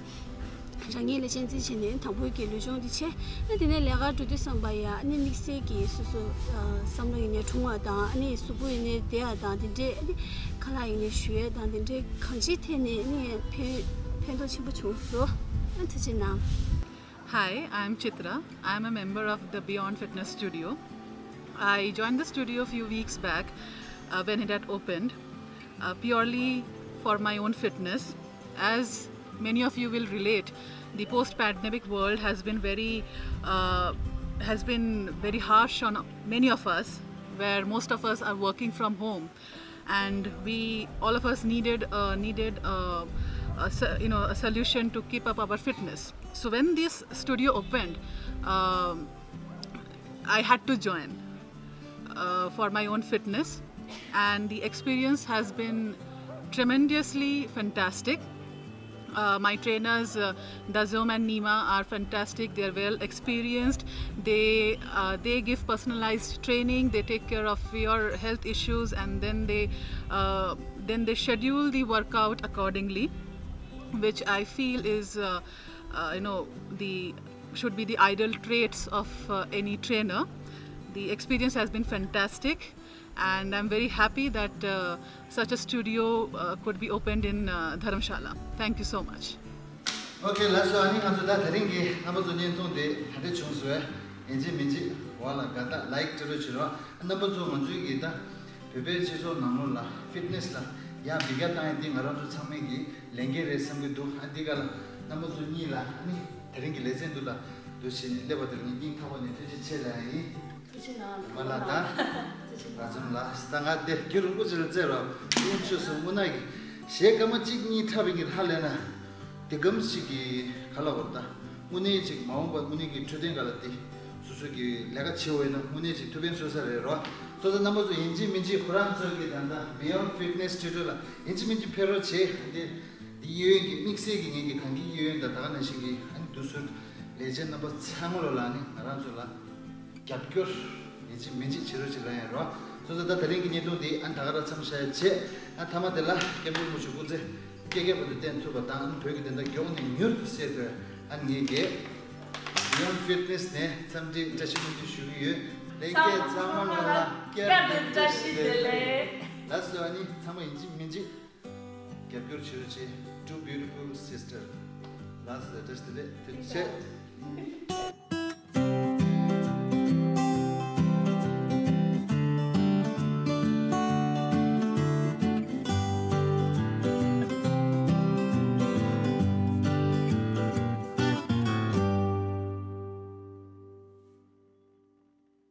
རང་ཉིད་ལ་གཅེས་འཛིན་བྱས་ནས་དང་པོའི་གི་ལུས་སྦྱོང་འདི་བྱས། ཨ་དེ་ནས་ལས་ཀར་འགྲོ་དུས་བསམ་པ་ཡ་ཨ་ནི་དམིགས་བསལ་གྱི་སོ་སོ་ཨ་བསམ་བློ་ཡིན་ནའི་འཁྲུངས་པ་དང་ཨ་ནི་གཟུགས་པོ་ཡིན་ནའི་བདེ་བ་དང་དེ་འདྲས་ཨ་ནི་ཁ་ལག་ཡིན་ནའི་ཞུ་ཡས་དང་དེ་འདྲས་གང་ཅིའི་ཐད་ནས་ཨ་ནི་ཕན་ཕན་ཐོགས་ཆེན་པོ་བྱུང་སོང་། ཨ་ཐུགས་རྗེ་གནང་། Hi, I'm Chitra. I'm a member of the Beyond Fitness Studio. I joined the studio a few weeks back uh, when it had opened, uh, purely for my own fitness. As many of you will relate, the post-pandemic world has been very, uh, has been very harsh on many of us, where most of us are working from home, and we all of us needed uh, needed uh, a, so- you know a solution to keep up our fitness. So when this studio opened, um, I had to join uh, for my own fitness, and the experience has been tremendously fantastic. Uh, my trainers, uh, Dazom and Nima, are fantastic. They're well experienced. They uh, they give personalized training. They take care of your health issues, and then they uh, then they schedule the workout accordingly, which I feel is uh, uh, you know the should be the ideal traits of uh, any trainer. The experience has been fantastic, and I'm very happy that uh, such a studio uh, could be opened in uh, Dharamshala. Thank you so much. Okay, ལགས་སོ། ཨ་ནི་ང་ཚོ་ད་དེ་རིང་གི་རྣམ་པ་ཚོ་བརྙན་ཐུང་དེ་ག་འདྲ་བྱུང་སོང་། ཡིན་གཅིག་མིན་གཅིག་འོག་ལ་དགའ་རྟགས་ལའིཀ་སྤྲད་རོགས་བྱེད་རོགས། རྣམ་པ་ཚོ་ང་ཚོའི་གི་ད་བོད་པའི་སྤྱི་ཚོགས་ནང་ལོགས་ལ་ཕིཊ་ནེས་ལ་ཡར་འབུད་རྒྱག་བཏང་ཡ་འདི་ང་རང་ཚོ་ཚང་མའི་གི་ལས་འགན་རེད་བསམ་གྱི་འདུག་ཨ་འདི་ག་ལ་རྣམ་པ་ཚོ་གཉིས་ལ་ཨ་ནི་དེ་རིང་གི་ལེ་ཚན་འདི་ལ་འདུག་བྱས་ནས་སླེབས་པ་དེར་ངས་སྙིང་ཐག་པ་ནས་ཐུགས་རྗེ་ཆེ་ལབ་ཡ་ཡིན། ཐུགས་རྗེ་གནང་། མ་ལ་ད། ཐུགས་རྗེ་གནང་། ང་ཚོ་ལ་ད་ང་དེ་རྒྱུ་རིན་པོ་ཆེ་ལ་བཙལ་རོགས། དེ་ཆོས་སུ་དངོས་གནས་ཀྱི་གཞས་སྐར་མ་གཅིག་གཉིས་འཁྲབ་པའི་ངེད་ཧ་ལས་ན། དེ་གམ་ཞིག་གི་ག་ལ་བར་ད་དངོས་གནས་ཅིག་མ་འོངས་པ་དངོས་གནས་ཀྱི་འཕྲོད་བསྟེན་ག་ལ་དེ་སོ་སོ་གི་ལས་ཀ་བྱེད་འོས་ན་དངོས་གནས་ཅིག་ཐུགས་ཕན་གསོས་ས་རེད་རོ། སོ་སོ་རྣམ་པ་ཚོ་ཡིན་གཅིག་མིན་གཅིག་ཁོ་རང་ཚོ་གི་ད་ལྟ་Beyond Fitness Studio ལ་ཡིན་གཅིག་མིན་གཅིག་ཕེབས་རོགས་བྱེད་དེ། འདི་གཡས་གཡོན་གྱི་དམིགས་བསལ་གྱི་ངེད་ཀྱི་གངས་སྐྱིད་གཡས་གཡོན་དང་ད་ག་ནང་བཞིན་གྱི་ཨ་ནི་བསྡུ་ཟུར་ལས་བྱེད་རྣམ་པ་ཚང་མ་ལོ་ལ་ནི་ང་རང་ཚོ་ལ་རྒྱབ་སྐྱོར་ཡིན་གཅིག་མིན་གཅིག་བྱེད་རོགས་བྱེད་ལ་ཡིན་རོགས། སོ་སོ་ད་དེ་རིང་གི་བརྙན་ཐུང་འདི་ཨ་ནི་ད་ག་རང་མཚམས་བཞག་ཡ་བྱས། ཨ་མཐའ་མ་དེ་ལ་སྐྱབས་མགོན་རིན་པོ་ཆེ་སྐུ་ཚེ་བསྐལ་བརྒྱ་བར་དུ་བརྟན་ཐུབ་པ་དང་ཨ་ནི་བོད་ཀྱི་བདེན་མཐའ་མགྱོགས་ནས་མྱུར་དུ་གསལ་ཐུབ། ཨ་ནི་ངེད་ཀྱི་Beyond Fitness ནས་འཚམས་འདྲི་བཀྲ་ཤིས་སྨོན་འདུན་ཞུ་གི་ཡོད། ལྷན་རྒྱས་ཚང་མ་ལོ་ལ་བསྐྱར་དུ་བཀྲ་ཤིས་བདེ་ལེགས། ལགས་སོ། ཨ་ནི་ཚང་མ་ཡིན་གཅིག་མིན་གཅིག་རྒྱབ་སྐྱོར་བྱེད་རོགས་བྱེད། Two beautiful sister. ལགས་སོ། བཀྲ་ཤིས་བདེ་ལེགས། ཐུགས་རྗེ་ཆེ།